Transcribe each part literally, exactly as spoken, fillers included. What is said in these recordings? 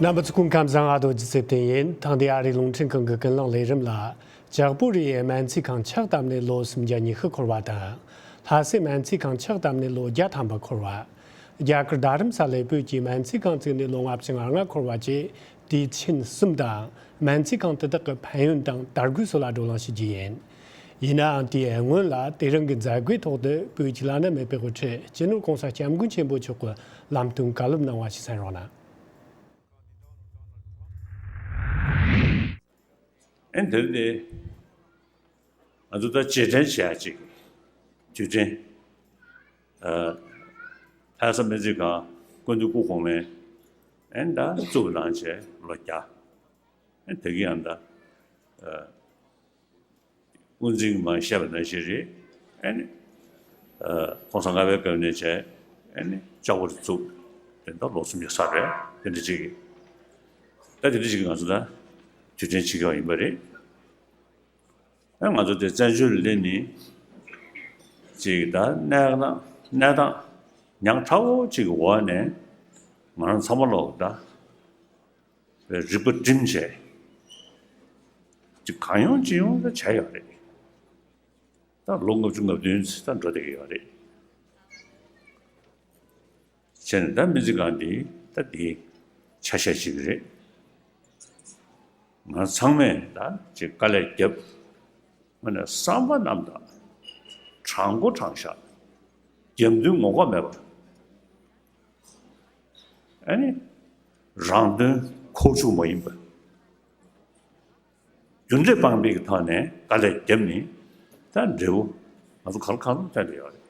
རྣམ་པ་ཚོ་སྐུ་ཁམས་བཟང་། ཨ་རྡོ་རྗེ་བཙུན་བསྟན་ཡིན། ཐེངས་འདིའི་ཨ་རིའི་རླུང་འཕྲིན་ཁང་གི་ཀུན་གླེང་ལས་རིམ་ལ། ལྕགས་པོ་རི་ཡི་སྨན་རྩིས་ཁང་ཕྱག་བཏབ་ནས་ལོ་སུམ་བརྒྱ་ཉི་ཤུ་འཁོར་བ་དང་། ལྷ་སའི་སྨན་རྩིས་ཁང་ཕྱག་བཏབ་ནས་ལོ་བརྒྱ་ཐམ་པ་འཁོར་བ། རྒྱ་གར་རྡ་རམ་ས་ལའི་བོད་ཀྱི་སྨན་རྩིས་ཁང་བཙུགས་ནས་ལོ་ལྔ་བཅུ་ང་ལྔ་འཁོར་བ་བཅས་དུས་ཆེན་གསུམ་དང་། སྨན་རྩིས་ཁང་དེ་དག་གི་ཕན་ཡོན་དང་དར་རྒུད་སོགས་ལ་བགྲོ་གླེང་ཞུ་རྒྱུ་ཡིན། ཡིན་ནའང་དེའི་སྔོན་ལ་དེ་རིང་གི་མཛད་སྒོའི་ཐོག་ཏུ་བོད་ཀྱི་བླ་ན་མེད་པའི་དབུ་ཁྲིད་སྤྱི་ནོར་༸གོང་ས་༸སྐྱབས་མགོན་ཆེན་པོ་མཆོག་གིས་ལམ་སྟོན་བཀའ་སློབ་གནང་བ་ཞིག་གསན་རོགས་གནང་། ཨེ་འདིར་ནི་ང་ཚོ་ད་རྗེས་དྲན་བྱེད་ཡ་ཅིག་དུས་དྲན། ཨ་ལྷ་ས་སྨན་རྩིས་ཁང་སྐུ་མདུན་སྐུ་གོང་མའི་ཨེ་ད་གཙུག་ལག་བྱས་ལོ་བརྒྱ། ཨེ་དེ་གི་ཡང་ད་ཨ་དབུ་འཛིན་མ་བཤད་པ་ནང་བཞིན་རེད། ཨེ་ནི་ཨ་༸གོང་ས་ལྔ་པའི་སྐབས་ནས་བྱས་ཨེ་ནི་ལྕགས་པོ་རི་བཙུགས་དེ་ད་ལོ་སུམ་བརྒྱ་ཚར་རེད། དེ་འདྲ་ཅིག་གི་ད་དེ་འདྲ་ཅིག་གི་ང་ཚོ་ད་དུས་དྲན་བྱེད་ཀྱི་ཡོད་པ་ཡིན་པ་རེད། ཨ་ང་ཚོ་དེ་བཙན་བྱོལ་སླེབས་ནས་ཅིག་ད་གནས་སྟངས་གནས་སྟངས་ཉག་ཕྲ་བོ་ཅིག་གི་འོག་ནས་ང་རང་ཚང་མ་ལོག་ད་རིག་པ་བསྒྲིམས་བྱས་ཅིག་གང་ཡོང་ཅི་ཡོང་ད་བྱས་ཡོད་རེད། ད་ལོ་ལྔ་བཅུ་ང་བདུན་ཙམ་ད་འགྲོ་བསྡད་ཀྱི་ཡོད་རེད། བྱས་ནས་ད་སྨན་རྩིས་ཁང་འདི་ད་འདི་ཆ་ཤས་ཅིག་རེད། ང་ཚང་མས་ད་ཅིག་དཀའ་ལས་བརྒྱབ། དངོས་གནས་བསམ་པ་རྣམ་དག་དྲང་པོ་དྲང་བཞག་རྒྱབ་མདུན་ངོ་ལྐོག་མེད་པར། ཨ་ནི་རང་དོན་ཁོག་ཆུག་མ་ཡིན་པ། རྒྱུ་འབྲས་སྤངས་པའི་གི་ཐོག་ནས་དཀའ་ལས་བརྒྱབ་ནས་ད་འབྲས་བུ་ང་ཚོ་ག་ལ་གང་འཚམ་ཐོན་བསྡད་ཡོད་རེད།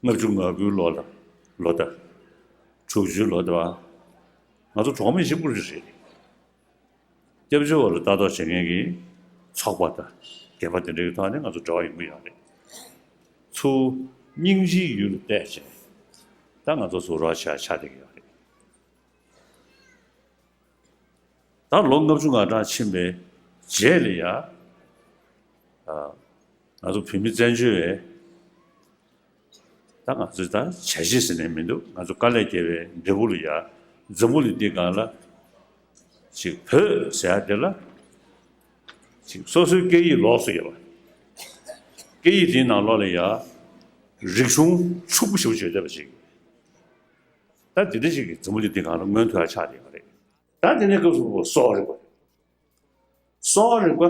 ལྔ་བཅུ་ང་དགུའི་ལོ་ལ་ལོ་ཟླ། དྲུག་ཅུའི་ལོ་ཟླ་བ། ང་ཚོ་གྲོགས་མེད་ཞིག་པུ་རེ་རེད། སྐྱབས་བཅོལ་བ་ལ་ལྟ་རྟོག་བྱེད་མཁན་གྱི་ཚོགས་པ་དང་སྒེར་པ་དེ་འདྲའི་ཐོག་ནས་ང་ཚོ་འབྲེལ་བ་ཡོང་གི་ཡོད་རེད། ཚུར་སྙིང་རྗེའི་ཡུལ་ལ་བལྟས་བྱས་ད་ང་ཚོ་ཚུར་རོགས་བྱ་ཆགས་བསྡད་ཀྱི་ཡོད་རེད། ད་ལོ་ལྔ་བཅུ་ང་གྲངས་ཕྱིན་པའི་རྗེས་ལ་ཡ། ཨ། ང་ཚོ་བོད་མི་བཙན་བྱོལ་བའི་ད་ང་ཚོས་ད་བྱས་རྗེས་ཟེར་ནས་མི་འདུག་ང་ཚོ་དཀའ་ལས་བརྒྱབ་པའི་འབྲས་བུ་ལ་ཡ། འཛམ་བུ་གླིང་འདིའི་སྒང་ལ་ཅིག་བོད་ཟེར་ཡ་དེ་ལ་ཅིག་སོ་སོའི་སྐད་ཡིག་ལོགས་སུ་ཡོད་པ། སྐད་ཡིག་དེའི་ནང་ལོགས་ལ་ཡ་རིག་གཞུང་ཕྱུག་པོ་ཞེ་པོ་ཅིག་ཡོད་བསྡད་པ་ཅིག་ད་དེ་འདྲ་ཞིག་གིས་འཛམ་བུ་གླིང་འདིའི་སྒང་ལ་མངོན་ཐུབ་ཡ་ཆགས་བསྡད་ཡོད་རེད། ད་དེ་ནས་སྐབས་སུ་གསོ་བ་རིག་པ། གསོ་བ་རིག་པ་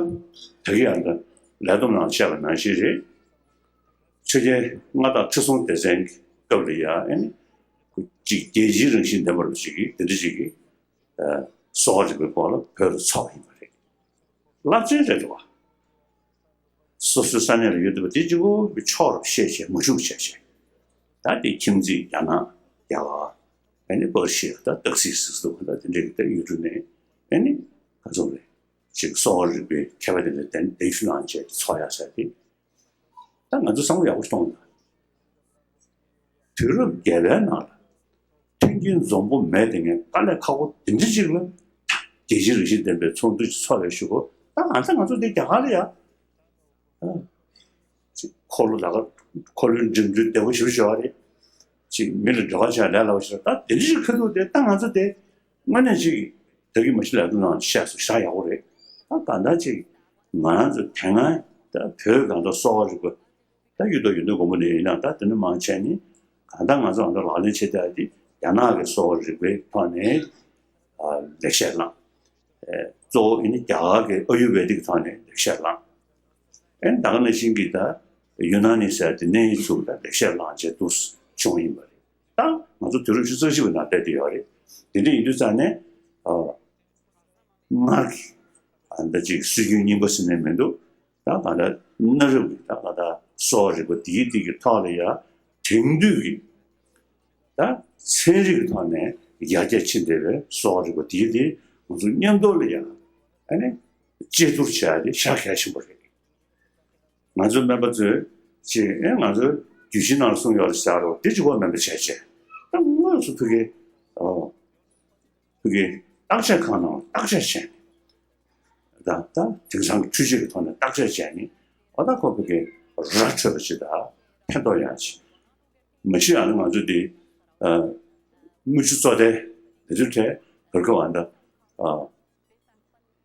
ད་གི་ཡང་ད་ལས་བསྡོམས་ནང་བཤད་པ་ནང་བཞིན་རེད། ཆོས་རྒྱལ་མངའ་བདག་ཁྲི་སྲོང་ལྡེ་བཙན་གྱི་སྐབས་ལ་ཡང་ཨེ་ནི་ཅིག་རྒྱལ་སྤྱིའི་རང་བཞིན་ལྡན་པ་རུ་ཞིག་གིས་དེ་འདྲ་ཞིག་གིས་གསོ་བ་རིག་པའི་སྐོར་ལ་བོད་ལ་འཚོགས་པ་ཡིན་པ་རེད། རླབས་ཆེན་རེད་འདུག་བ། སོ་སོའི་ས་གནས་ལ་ཡོད་བསྡད་པ་དེ་གཅིག་པོ་གི་ཕྱོགས་རུ་བཤད་བྱས་མ་ཞུགས་བྱས་བྱས། ད་དེ་ཁྱིམ་མཚེས་རྒྱ་ནག་རྒྱ་གར་ཨ་ནི་པར་ཤི་ཡ་ད་སྟག་གཟིག་ཟེར་འདུག་ད་དེ་འདྲའི་གི་ད་ཡུལ་གྲུ་ནས་ཨ་ནི་ག་ཚོད་རེད་ཅིག་གསོ་བ་རིག་པའི་མཁས་པ་དེ་འདྲ་གདན་གདན་ཞུ་གནང་བྱས་འཚོགས་ཡ་ཟེར་ཏེ། ད་ང་ཚོ་བསམ་བློ་ཡག་པོ་གཏོང་དང་། དུས་རབས་བརྒྱད་པའི་ནང་ལ་མཐུན་རྐྱེན་འཛོམས་པོ་མེད་དེ་ངས་དཀའ་ལས་ཁག་པོ་དེ་འདྲ་ཅིག་ལ་རྒྱལ་སྤྱིའི་རང་བཞིན་ལྡན་པའི་ཚོགས་འདུ་ཅིག་ཚོགས་ཡོད་ཞུ་གོ་ད་ང་ཚོ་ང་ཚོ་འདི་རྒྱ་གར་ལ་ཡ། ཨ། ཅིག་འཁོར་ལོ་ད་ག་འཁོར་ལོའི་འགྲིམ་འགྲུལ་བདེ་པོ་ཞེ་པོ་ཅིག་ཡོད་རེད། ཅིག་མི་ལ་འབྲེལ་བ་བྱས་ལས་སླ་པོ་ཞིག་རེད། ད་དེ་འདྲ་ཞིག་ཁ་ཐུག་དེ་ད་ང་ཚོ་དེ་དངོས་གནས་ཅིག་ད་གི་མ་གཞི་ལས་དོན་ནང་བཤད་སོང་བཞག་ཡག་པོ་རེད། ད་གང་ལྟར་ཅིག་ང་རང་ཚོ་དེ་སྔ་ད་བོད་གང་ལྟར་གསོ་བ་རིག་པ་ད་ཡོད་དོ་ཡོད་དོ་དགོངས་པ་ནས་ཡིན་ན་ད་དེ་འདྲ་མང་བྱས་ནི་གང་ལྟར་ང་ཚོ་གང་ལྟར་ལག་ལེན་བྱེད་བསྡད་དེ་རྒྱ་ནག་གི་གསོ་བ་རིག་པའི་ཐོག་ནས་ཨ་ལེགས་བཤད་བླངས། ཨེ་གཙོ་བོ་ཨེ་ནི་རྒྱ་གར་གྱི་ཨ་ཡུར་བེ་དིག་ཐོག་ནས་ལེགས་བཤད་བླངས། ཨེ་ད་ག་ནང་བཞིན་གྱི་ད་ཡུ་ན་ནི་ཟེར་དེ་ནས་ཚུར་ད་ལེགས་བཤད་བླངས་བྱས་འདུག་བྱུང་ཡིན་པ་རེད། ད་ང་ཚོ་དུས་རབས་ཉི་ཤུ་རྩ་བཞི་པའི་ནང་བསྡད་དེ་ཡོད་རེད། དེ་འདྲ་ཡིན་དུས་ཙང་ནས་ཨ་སྔར་གྱི་ཨ་ད་ཅིག་སྲོལ་རྒྱུན་རྙིང་པ་ཟེར་ནས་མི་འདུག་ད་ག་ད་གནའ་རབས་ཀྱི་ད་ག་ད་གསོ་བ་རིག་པ་དེའི་དེ་གི་ཐོག་ལ་ཡ་དེང་དུས་ཀྱི་ད་ཚན་རིག་གི་ཐོག་ནས་ཡར་རྒྱས་ཕྱིན་བསྡད་པའི་གསོ་བ་རིག་པ་དེའི་དེ་ང་ཚོ་མཉམ་དུ་ལ་ཡ་ཨ་ནི་དཔྱད་བསྡུར་བྱས་ཏེ་ཤ་གལ་ཆེན་པོ་རེད། ང་ཚོ་སྨན་པ་ཚོས་ཅིག་ཨེ་ང་ཚོའི་རྒྱུད་བཞི་ནང་གསུངས་ཡོད་རེད་ཟེར་རོ་དེ་གཅིག་པོ་མིན་པ་བྱས་བྱས་ད་དངོས་སུ་ཕ་གི་ཨོ་ཕ་གི་བརྟག་དཔྱད་ཁང་ནང་བརྟག་དཔྱད་བྱས་ནས་ད་ད་དེང་སང་གི་འཕྲུལ་ཆས་ཀྱི་ཐོག་ནས་བརྟག་དཔྱད་བྱས་ནས་ཨོ་ད་ཁོ་ཕ་གི་ར་འཕྲོད་པ་ཅིག་དང་ཕན་ཐོགས་ཡག་ཅིག་མ་གཞི་ཡང་ན་ང་ཚོ་འདི་ཨ་ དངུལ་ཆུ་བཙོ་ཐལ། དེ་ཚོའི་གྲས་བར་སྐབས་ཨ་ད་ཨ་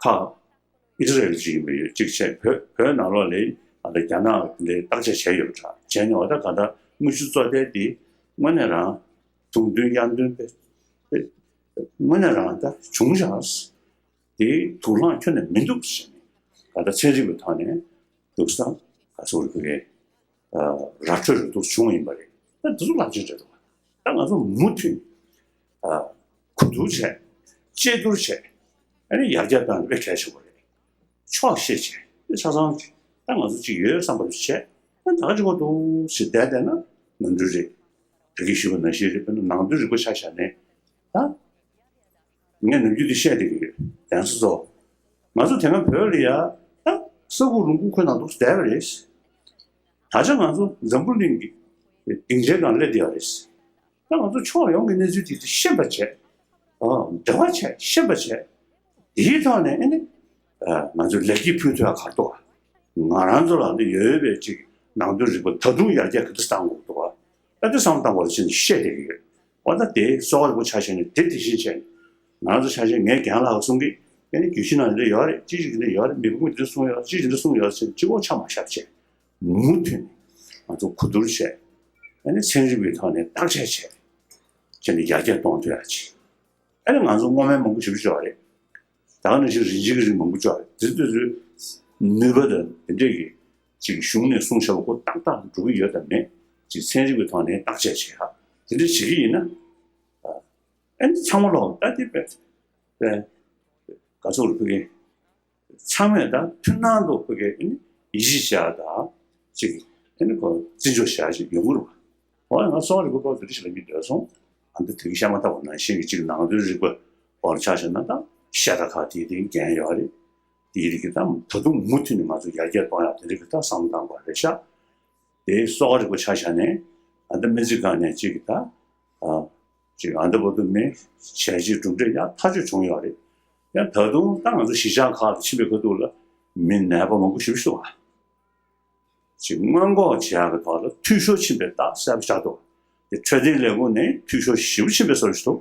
ཁག་ཨི་ཊ་ལི་ཅིག་ཡིན་པ་ཡོད་གཅིག་བྱས། བོད་བོད་ནང་ལོགས་ལ་ཨ་ད་རྒྱ་ནག་ལ་བརྟག་དཔྱད་བྱས་ཡོད་པ་འདྲ། བྱས་ནས་ཨ་ད་ག་ད་དངུལ་ཆུ་བཙོ་ཐལ་དེ་དངོས་གནས་རང་དུང་འདོན་དབྱར་འདོན་པས་དངོས་གནས་རང་ད་བྱུང་བཞག་དེའི་དུག་རླངས་ཁྱོན་ནས་མི་འདུག་ཟེར་ནས་ག་ད་ཚན་རིག་པའི་ཐོག་ནས་འདུག་སྟངས་ག་ཚོད་རེད་ཁོ་གའི་ར་འཕྲོད་རེ་འདུག་བྱུང་ཡིན་པ་རེད། ད་འདི་ཚོ་རླབས་ཆེན་རེད་འདུག་ད་ང་ཚོ་མུ་མཐུད་ནས་གོ་བསྡུར་བྱས། དཔྱད་བསྡུར་བྱས། ཨ་ནི་ཡར་རྒྱས་གཏོང་དཔེ་གལ་ཆེན་པོ་རེད། ཕྱོགས་ཤེས་བྱས་ཆ་ཚང་ད་ང་ཚོ་གཅིག་ཡོད་བསམ་པ་བྱས། ད་ག་ཅིག་གོ་འདུག་ཞེས་བསྡད་བསྡད་ན་ནོར་འཁྲུལ་རེད། ད་གིན་ཞུས་པ་ནང་བཞིན་རེད། དཔེར་ན་ནང་དོན་རིག་པ་ཆ་བཞག་ནས་ད། ངས་ནམ་རྒྱུན་འདི་བཤད་བསྡད་ཀྱི་ཡོད། གདན་ས་ཚོ། ང་ཚོ་དེ་སྔ་བོད་ལ་ཡ་ད་ས་ཁུག་ལུང་ཁུག་ཁོ་ནང་འདུག་བསྡད་པ་རེད། ད་ཆ་ང་ཚོ་འཛམ་བུ་གླིང་གི་སྡིངས་ཆའི་སྒང་སླེབས་བསྡད་ཡོད་རེད། ད་ང་ཚོ་ཕྱོགས་ཡོངས་ཀྱི་གནས་ཚུལ་དེ་ཚོ་ཤེས་པ་བྱས། ཨ་འབྲེལ་བ་བྱས་ཤེས་པ་བྱས། དེའི་ཐོག་ནས་ཨ་ནི་ང་ཚོས་ལེགས་སྐྱེས་ཕུལ་ཐུབ་ཡ་ག་རེ་འདུག་ང་རང་ཚོ་ལ་འདི་ཡོད་པའི་ཅིག་ནང་དོན་རིག་པ་ད་དུང་ཡར་རྒྱས་ག་འདྲ་གཏང་དགོས་འདུག་ད་དེ་བསམ་བློ་བཏང་བ་ལ་ཕྱིན་ནས་བཤད་བསྡད་ཀྱི་ཡོད། འོ་ད་དེ་གསོ་བ་རིག་པ་ཆ་བཞག་ནས་དེ་དེ་བཞིན་བྱས་ནས། ང་ཚོ་ཆ་བཞག་ངས་རྒན་ལགས་གསུང་གི་ཨ་ནི་བརྗོད་གཞི་ནང་འདི་འདྲ་ཡོད་རེད། ཅི་ཞིག་འདི་འདྲ་ཡོད་རེད། མི་བུ་མོ་འདི་གསུང་ཡོད་རེད། ཅི་ཞིག་འདི་གསུང་ཡོད་རེད་ཟེར་ནས་གཅིག་པོ་ཆ་མ་བཞག་བྱས། མུ་མཐུད་ནས་ང་ཚོ་གོ་བསྡུར་བྱས། ཨ་ནི་ཚན་རིག་པའི་ཐོག་ནས་བརྟག་དཔྱད་བྱས། བྱས་ནས་ཡར་རྒྱས་གཏོང་ཐུབ་ཡ་བྱས། ཨ་ནི་ང་ཚོ་སྔོ་སྨན་མང་པོ་ཞེ་པོ་ཅིག་ཡོད་རེད། ད་ག་ནང་བཞིན་རིན་ཆེན་གྱི་རིགས་མང་པོ་ཅིག་ཡོད་རེད། དེ་ཚོའི་ནུས་པ་དང་དེ་འདྲས་ཀྱི་ཅིག་གཞུང་ནས་གསུངས་བཞག་པ་ཁོ་ཏག་ཏག་འགྲོ་གི་ཡོད་དམ་མེད་ཅིག་ཚན་རིག་པའི་ཐོག་ནས་བརྟག་དཔྱད་བྱེད་ཡ་དེ་འདྲས་བྱེད་ཀྱི་ཡིན་ན། ཨ་ནི་ཚང་མ་ལོག་ད་དེ་བས་བས་ག་ཚོད་རེད་ཕ་གི། ཚང་མས་ད་མཐུན་སྣང་དུ་ཕ་གི་ཨ་ནི་ཡིད་ཆེས་བྱ་དང་ཅིག་ཨ་ནི་ཁོ་བརྩི་འཇོག་བྱ་ཞིག་ཡོང་གི་རེད་པ། འོ་ང་གསོ་བ་རིག་པའི་སྐོར་དེ་འདྲ་ཞིག་ལ་མི་འདོད་སོང་། ཨ་འདི་དེ་གི་བཤད་མ་ཐག་པ་ནང་བཞིན་གྱི་ཅིག་ནང་དོན་རིག་པའི་སྐོར་ཆ་བཞག་ན་ད་བཤད་གྲྭ་ཁག་དེའི་སྟེང་འགན་ཡོད་རེད། དེའི་རིགས་ཀྱི་ད་ད་དུང་མུ་མཐུད་ནས་ང་ཚོ་ཡར་རྒྱས་གཏོང་ཡག་དེ་རིགས་ཀྱི་ད་བསམ་བློ་བཏང་དགོས་རེད་ཤག་དེའི་གསོ་བ་རིག་པ་ཆ་བཞག་ནས་ཨ་ད་སྨན་རྩིས་ཁང་ནས་ཅིག་གི་ད་ཨ་ཅིག་ཨ་ད་བར་དུ་མི་བྱས་རྗེས་གྲུབ་འབྲས་ཡག་ཐག་ཆོད་བྱུང་ཡོད་རེད། ཡང་ད་དུང་ད་ང་ཚོ་གཞིས་ཆགས་ཁག་ལ་ཕྱིན་པའི་ཁ་ཐུག་ལ་མི་ནད་པ་མང་པོ་ཞེ་པོ་ཞིག་འདུག་ག་ཅིག་སྔོན་འགོག་བྱེད་ཡག་གི་ཐོག་ལ་འཐུས་ཤོར་ཕྱིན་པའི་རྟགས་གསལ་པོ་ཆགས་འདུག་དེ་འཕྲོད་བསྟེན་ལས་ཁུངས་ནས་འཐུས་ཤོར་ཞེ་པོ་ཕྱིན་པའི་བཟོ་འདྲ་ཞིག་འདུག་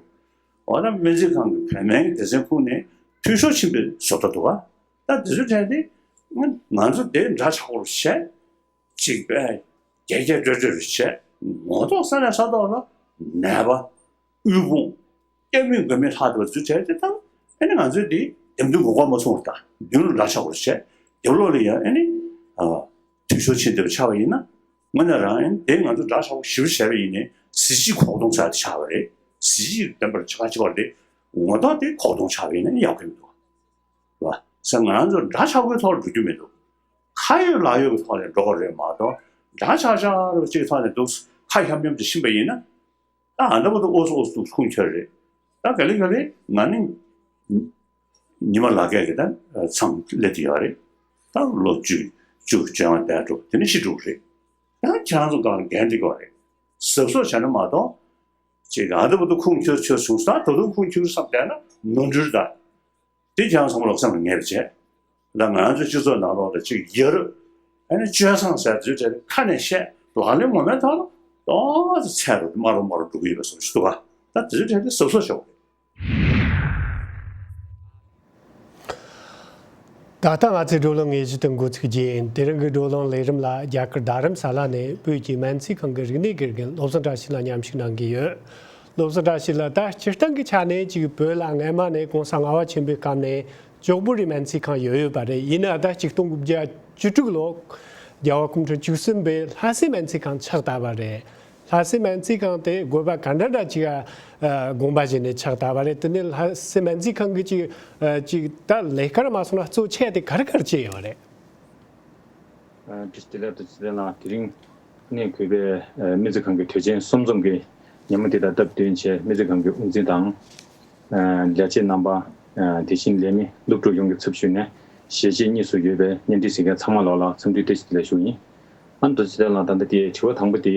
འོ་ན་སྨན་རྩིས་ཁང་གི་བོད་སྨན་གྱི་སྡེ་ཚན་ཁུངས་ནས་འཐུས་ཤོར་ཕྱིན་པའི་བཟོ་འདྲ་འདུག་ག་ད་དེ་ཚོའི་གྲས་དེ་ང་ཚོ་དེ་འདྲ་ཆགས་པོ་བྱས། ཅིག་པས་རྒྱས་རྒྱས་སྤྲོས་སྤྲོས་བྱས། ངོ་ཐོག་ས་ནས་ས་ཐོག་ལ་ནད་པ། དབུལ་ཕོངས། སྐྱབས་མེད་མགོན་མེད་ལྷག་ཐུབ་པ་ཚུལ་བྱས་ཏེ་ད་ཨ་ནི་ང་ཚོས་འདི་འདེམས་ཐོན་གོ་སྐབས་མ་ཚང་བར་ད་མདུན་ལ་འདྲ་ཆགས་པོ་བྱས། རྒྱབ་ལོགས་ལ་ཡང་ཨ་ནི་ཨ་འཐུས་ཤོར་ཕྱིན་བསྡད་པ་ཆགས་པ་ཡིན་ན། དངོས་གནས་རང་ཨ་ནི་དེ་ང་ཚོ་འདྲ་ཆགས་པོ་ཞེ་པོ་བྱས་པ་ཡིན་ནའི་གཟི་བརྗིད་གོག་སྟོང་ཆགས་ཏེ་ཆགས་པ་རེད། གཟི་བརྗིད་ལྡན་པར་ཆགས་ཆགས་པ་རེད། ངོ་ཐོག་དེ་གོག་སྟོང་ཆགས་པ་ཡིན་ན་ཡག་གི་མི་འདུག་བ། ཟེར་ང་རང་ཚོ་འདྲ་ཆགས་པོའི་ཐོག་ལ་འགྲོ་རྒྱུ་མི་འདུག་ཁ་ཡོད་ལག་ཡོད་ཀྱི་ཐོག་ནས་འགྲོ་དགོས་རེད་མ་གཏོགས། འདྲ་ཆགས་ཆགས་རུ་གཅིག་ཐོག་ནས་འདུག་ཁ་ཤམ་ཤམ་དུ་ཕྱིན་པ་ཡིན་ན། ད་ཨ་འདྲ་པོ་འདུག་ཨོ་སོ་ཨོ་སོ་འདུག་ཁུངས་འཁྱོལ་རེད། ད་ག་ལེ་ག་ལེ་ང་ནི་ཉི་མ་ལག་སྐྱེས་ཀྱི་ད་མཚམས་སླེབས་ཀྱི་ཡོད་རེད། ད་ལོ་བཅུ་བཅུ་བཅོ་ལྔ་བསྡད་འགྲོ་དེ་ནས་ཤི་འགྲོ་གི་རེད། ད་ཁྱེད་རང་ཚོ་སྒང་ལ་འགན་འདི་དགོས་རེད། གཟབ་གཟབ་བྱས་ན་མ་གཏོགས། ཅིག་ཨ་འདྲ་པོ་འདུག་ཁུངས་འཁྱོལ་འཁྱོལ་བྱུང་སོང་། ད་ད་དུང་ཁུངས་འཁྱོལ་བསམ་བསྡད་ན་ནོར་འཁྲུལ་ད། དེ་ཁྱེད་རང་ཚང་མ་ལོག་སེམས་ལ་ངེས་པ་བྱས། ད་ང་ཚོའི་སྤྱི་ཚོགས་ནང་ལོགས་ལ་ཅིག་ཡ་རབས། ཨ་ནི་སྤྱོད་བཟང་ཟེར་དུས་དེ་ཁ་ནས་བཤད། ལག་ལེན་ངོ་མའི་ཐོག་ལ་ཏོག་ཙམ་ཚད་རུ་དམའ་རུ་དམའ་རུ་འགྲོ་གི་ཡོད་པའི་བཟོ་ཞིག་འདུག་ག་ད་དེ་ཚོའི་གྲས་དེ་གཟབ་གཟབ་བྱེད་དགོས་རེད། ད་ལྟ་ང་ཚོའི་བགྲོ་གླེང་དངོས་གཞི་དེ་འགོ་ཚུགས་རྒྱུ་ཡིན། དེ་རིང་གི་བགྲོ་གླེང་ལས་རིམ་ལ་རྒྱ་གར་རྡ་རམ་ས་ལ་ནས་བོད་ཀྱི་སྨན་རྩིས་ཁང་གི་རིག་གནས་དགེ་རྒན་བློ་བཟང་བཀྲ་ཤིས་ལགས་མཉམ་ཞུགས་གནང་གི་ཡོད། བློ་བཟང་བཀྲ་ཤིས་ལགས། ད་སྤྱིར་བཏང་གི་ཆ་ནས་ཅིག་བོད་ལ་སྔ་མ་ནས་གོང་ས་ལྔ་པ་ཆེན་པོའི་སྐབས་ནས་ཇོ་བོ་རི་སྨན་རྩིས་ཁང་ཡོད་ཡོད་པ་རེད། ཡིན་ནའང་ད་ཆིག་སྟོང་དགུ་བརྒྱ་བཅུ་དྲུག་ལོ་རྒྱལ་བ་སྐུ་ཕྲེང་བཅུ་གསུམ་པས་ལྷ་སའི་སྨན་རྩིས་ཁང་ཕྱག་བཏབ་པ་རེད། ལྷ་སའི་སྨན་རྩིས་ཁང་དེ་དགོས་པ་ག་འདྲ་འདྲ་ཅིག་ཨ་དགོངས་པ་བཞེས་ནས་ཕྱག་བཏབ་པ་རེད། དེ་ནས་ལྷ་སའི་སྨན་རྩིས་ཁང་གི་ཅིག་ཨ་ཅིག་ད་ལས་ཀར་མ་སོང་ན་གཙོ་ཆེ་དེ་ག་རེ་ག་རེ་བྱས་ཡོད་རེད། ཨ་བཀྲ་ཤིས་བདེ་ལེགས། ཐུགས་རྗེ་ཆེ་ལགས། དེ་རིང་གནས་འཁོད་པའི་ཨ་སྨན་རྩིས་ཁང་གི་དོལ་ཆེན་གསུམ་འཛོམས་ཀྱི་ཉིན་མོ་འདི་དང་སྟབས་བསྟུན་བྱས། སྨན་རྩིས་ཁང་གི་དབུ་འཛིན་དང་། ཨ་ལས་བྱེད་རྣམ་པ། ཨ་དེ་བཞིན་ལས་མི་སློབ་ཕྲུག་ཡོངས་ཀྱི་ཚབ་ཞུས་ནས་གཞིས་བྱེས་གཉིས་སུ་ཡོད་པའི་བརྙན་འཕྲིན་གཟིགས་མཁན་ཚང་མ་ལོག་ལ་འཚམས་འདྲི་བཀྲ་ཤིས་བདེ་ལེགས་ཞུ་གི་ཡིན། ཨ་ནི་ཐུགས་རྗེ་ཆེ་ལགས། ད་ལྟ་དེ་དྲི་བ་དང་པོ་དེ།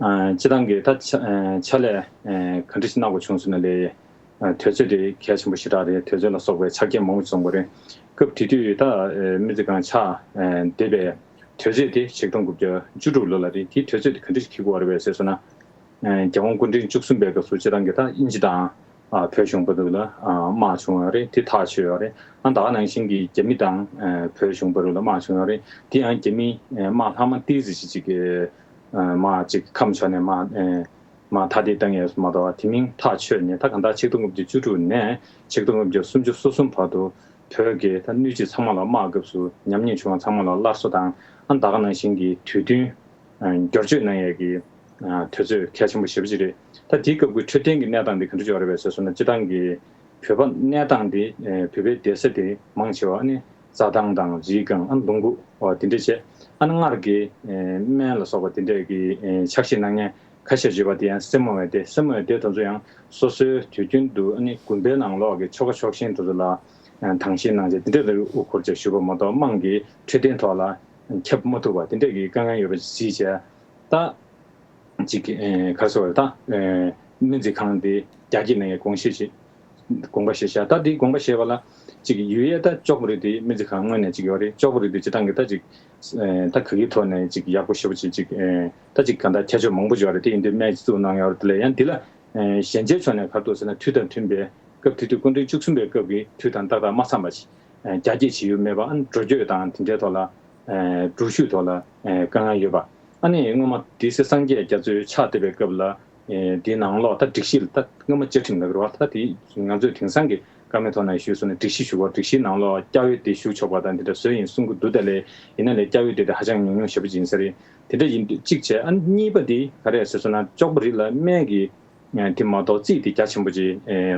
ཨ་སྤྱིར་བཏང་གི་ད་ཕྱག་ཨ་ཕྱག་ལས་ཨ་ག་འདྲ་ཞིག་གནང་དགོས་བྱུང་སོང་ན་ལས། ཨ་དུས་ཚོད་དེ་གལ་ཆེན་པོ་ཞེ་དྲག་རེད། དུས་ཚོད་ལ་སོགས་པའི་ཆ་རྐྱེན་མང་པོ་ཞིག་འཛོམས་པ་རེད། སྐབས་དེ་དུས་ད་ཨ་སྨན་རྩིས་ཁང་ཕྱག་ཨ་འདེབས་པའི་དུས་ཚོད་དེ་ཆིག་སྟོང་དགུ་བརྒྱ་བཅུ་དྲུག་ལོ་ལ་རེད། དེའི་དུས་ཚོད་དེ་ག་འདྲ་ཞིག་འཁེལ་དགོས་པ་རེད་པས་ཟེར་སོང་ན། རྒྱལ་དབང་སྐུ་ཕྲེང་བཅུ་གསུམ་པའི་སྐབས་སུ་སྤྱིར་བཏང་གི་ད་དབྱིན་ཇི་དང་བོད་གཞུང་བར་དུ་ལ་དམག་བྱུང་ཡོད་རེད། དེ་ཐག་ཆོད་ཡོད་རེད། ཨ་ད་ག་ནང་བཞིན་གྱི་རྒྱ་མི་དང་བོད་གཞུང་བར་དུ་ལ་དམག་བྱུང་ཡོད་རེད། དེ་ཡང་རྒྱ་མི་དམག་ལྷག་མ་ཏིས་ཅིག་ཅིག་གི་དམག་ཅིག་ཁམས་ཕྱོགས་ནས་དམག་དམག་མཐའ་སྟན་བཏང་ཡོད་མ་གཏོགས། དེ་མིན་ཐག་ཆོད་ནས་ད་གང་ལྟར་ཆིག་སྟོང་དགུ་བརྒྱ་བཅུ་དྲུག་ནས་ཆིག་སྟོང་དགུ་བརྒྱ་སུམ་ཅུ་སོ་གསུམ་བར་དུ་བོད་ཀྱི་ད་སྣོད་བཅུད་ཚང་མ་ལ་དམག་སྐབས་སུ་ཉམས་ཉེས་བྱུང་བ་ཚང་མ་ལ་སླར་གསོ་དང་། ཨ་ད་ག་ནང་བཞིན་གྱི་དུས་བསྟུན་བསྒྱུར་བཅོས་གནང་ཡས་ཀྱི་དུས་ཚོད་གལ་ཆེན་པོ་ཞེ་པོ་ཅིག་རེད། ད་དེའི་སྐབས་ཀྱི་འཕྲོད་བསྟེན་གྱི་གནས་སྟངས་དེ་ག་འདྲ་ཅིག་ཡོད་རེད་པས་ཟེར་སོང་ན། སྤྱིར་བཏང་གི་བོད་པ་གནས་སྟངས་དེ་བོད་པའི་སྡོད་ས་དེ་མང་ཆེ་བ་ནི་རྩྭ་ཐང་དང་རི་སྒང་། ཨ་ལུང་ཁུག་འོ་དེ་འདྲ་བྱས། ཨ་ནི་སྔར་གྱི་སྨན་ལ་སོགས་པ་དེ་འདྲས་ཀྱི་འཆར་གཞི་གནང་མཁན་ཁ་ཤས་ཡོད་པ་དེ་ཡང་སེར་མོ་བའི་སྡེ། སེར་མོ་བའི་སྡེ་དེ་ཚོ་ཡང་སོ་སོའི་དུས་རྒྱུན་དུ་ཨ་ནི་དགོན་པའི་ནང་ལོགས་ཀྱི་ཆོ་ག་ཆོག་ཤེས་དེ་ཚོ་ལ་དང་ཤེས་གནང་བྱས་དེ་འདྲ་རེ་དབུ་འཁོར་བྱས་བཞུགས་པ་མ་གཏོགས། དམངས་ཀྱི་འཕྲོད་བསྟེན་ཐོག་ལ་ཁྱབ་མ་ཐུབ་པ་དེ་འདྲ་གི་དཀའ་ངལ་ཡོད་པ་གཟིགས་བྱས། ད་ཅིག་ག་རེ་ཟེར་བ་རེད། ད་སྨན་རྩིས་ཁང་དེ་རྒྱ་སྐྱེད་གནང་ཡས་དགོངས་བཞེས་བྱས། དགོངས་པ་བཞེས་བཞག་ད་དེ་དགོངས་པ་བཞེས་པ་ལ་ཅིག་ཡོད་ཡས་ད་ཅོག་པོ་རི་དེ་སྨན་རྩིས་ཁང་དངོས་གནས་ཅིག་ཡོད་རེད། ཅོག་པོ་རི་དེ་སྤྱིར་བཏང་གི་ད་ཅིག་ད་ག་གི་ཐོག་ནས་ཅིག་ཡག་པོ་ཞེ་པོ་ཅིག་ཅིག་ད་ཅིག་ག་འདྲ་ཁྱད་ཆོས་མང་པོ་ཡོད་རེད། དེ་ཡིན་དུས་སྨན་ཅིག་བཙུགས་གནང་ཡོད་རེད། དེ་ལས་ཡང་འདི་ལ་གཞན་ཆའི་ཕྱོགས་ནས་ག་རེ་འདུག་ཟེར་ན། དུས་དང་མཐུན་པའི་སྐབས་དེ་དུས་སྐུ་ཕྲེང་བཅུ་གསུམ་པའི་སྐབས་ཀྱི་དུས་དང་ཏག་ཏག་མ་འཚམས་པ་ཞིག་རྒྱ་སྐྱེད་བྱེད་ཡུལ་མེད་པ། ཨ་ནི་འགྲོ་སྐྱོད་དང་དེ་འདྲའི་ཐོག་ལ་འགྲུལ་བཞུད་ཐོག་ལ་དཀའ་ངལ་ཡོད་པ། ཨ་ནི་སྔོན་མ་སྡེ་སྲིད་སངས་རྒྱས་རྒྱ་མཚོའི་ཕྱག་བཏབ་པའི་སྐབས་ལ་དེའི་ནང་ལོགས་ད་སྒྲིག་གཞི་ལ་ད་སྔོན་མ་བཅའ་ཁྲིམས་ལ་རེད་བ། ད་དེ་ང་ཚོས་དེང་སང་གི་བཀའ་མོལ་ཐོག་ནས་ཞུས་སོང་ན་སྒྲིག་གཞི་ཞུ་བ། སྒྲིག་གཞིའི་ནང་ལོགས་སྐྱ་བོའི་སྡེ་ཞུགས་ཆོག་པ་དང་དེ་འདྲ་བཟོས་ཡིན་གསུང་གི་འདུག་ད་ལས་ཡིན་ན་ལས་སྐྱ་བོའི་སྡེ་དེ་ཧ་ཅང་ཉུང་ཉུང་ཞེ་པོ་ཅིག་ཡིན་ས་རེད། དེ་འདྲ་ཡིན་དུས་གཅིག་བྱས། ཨ་གཉིས་པ་དེ་ག་རེ་ཟེར་སོང་ན། ཅོག་པོ་རི་ལ་སྨན་གྱི་དེ་མ་གཏོགས་རྩིས་དེ་རྒྱ་ཆེན་པོ་ཅིག་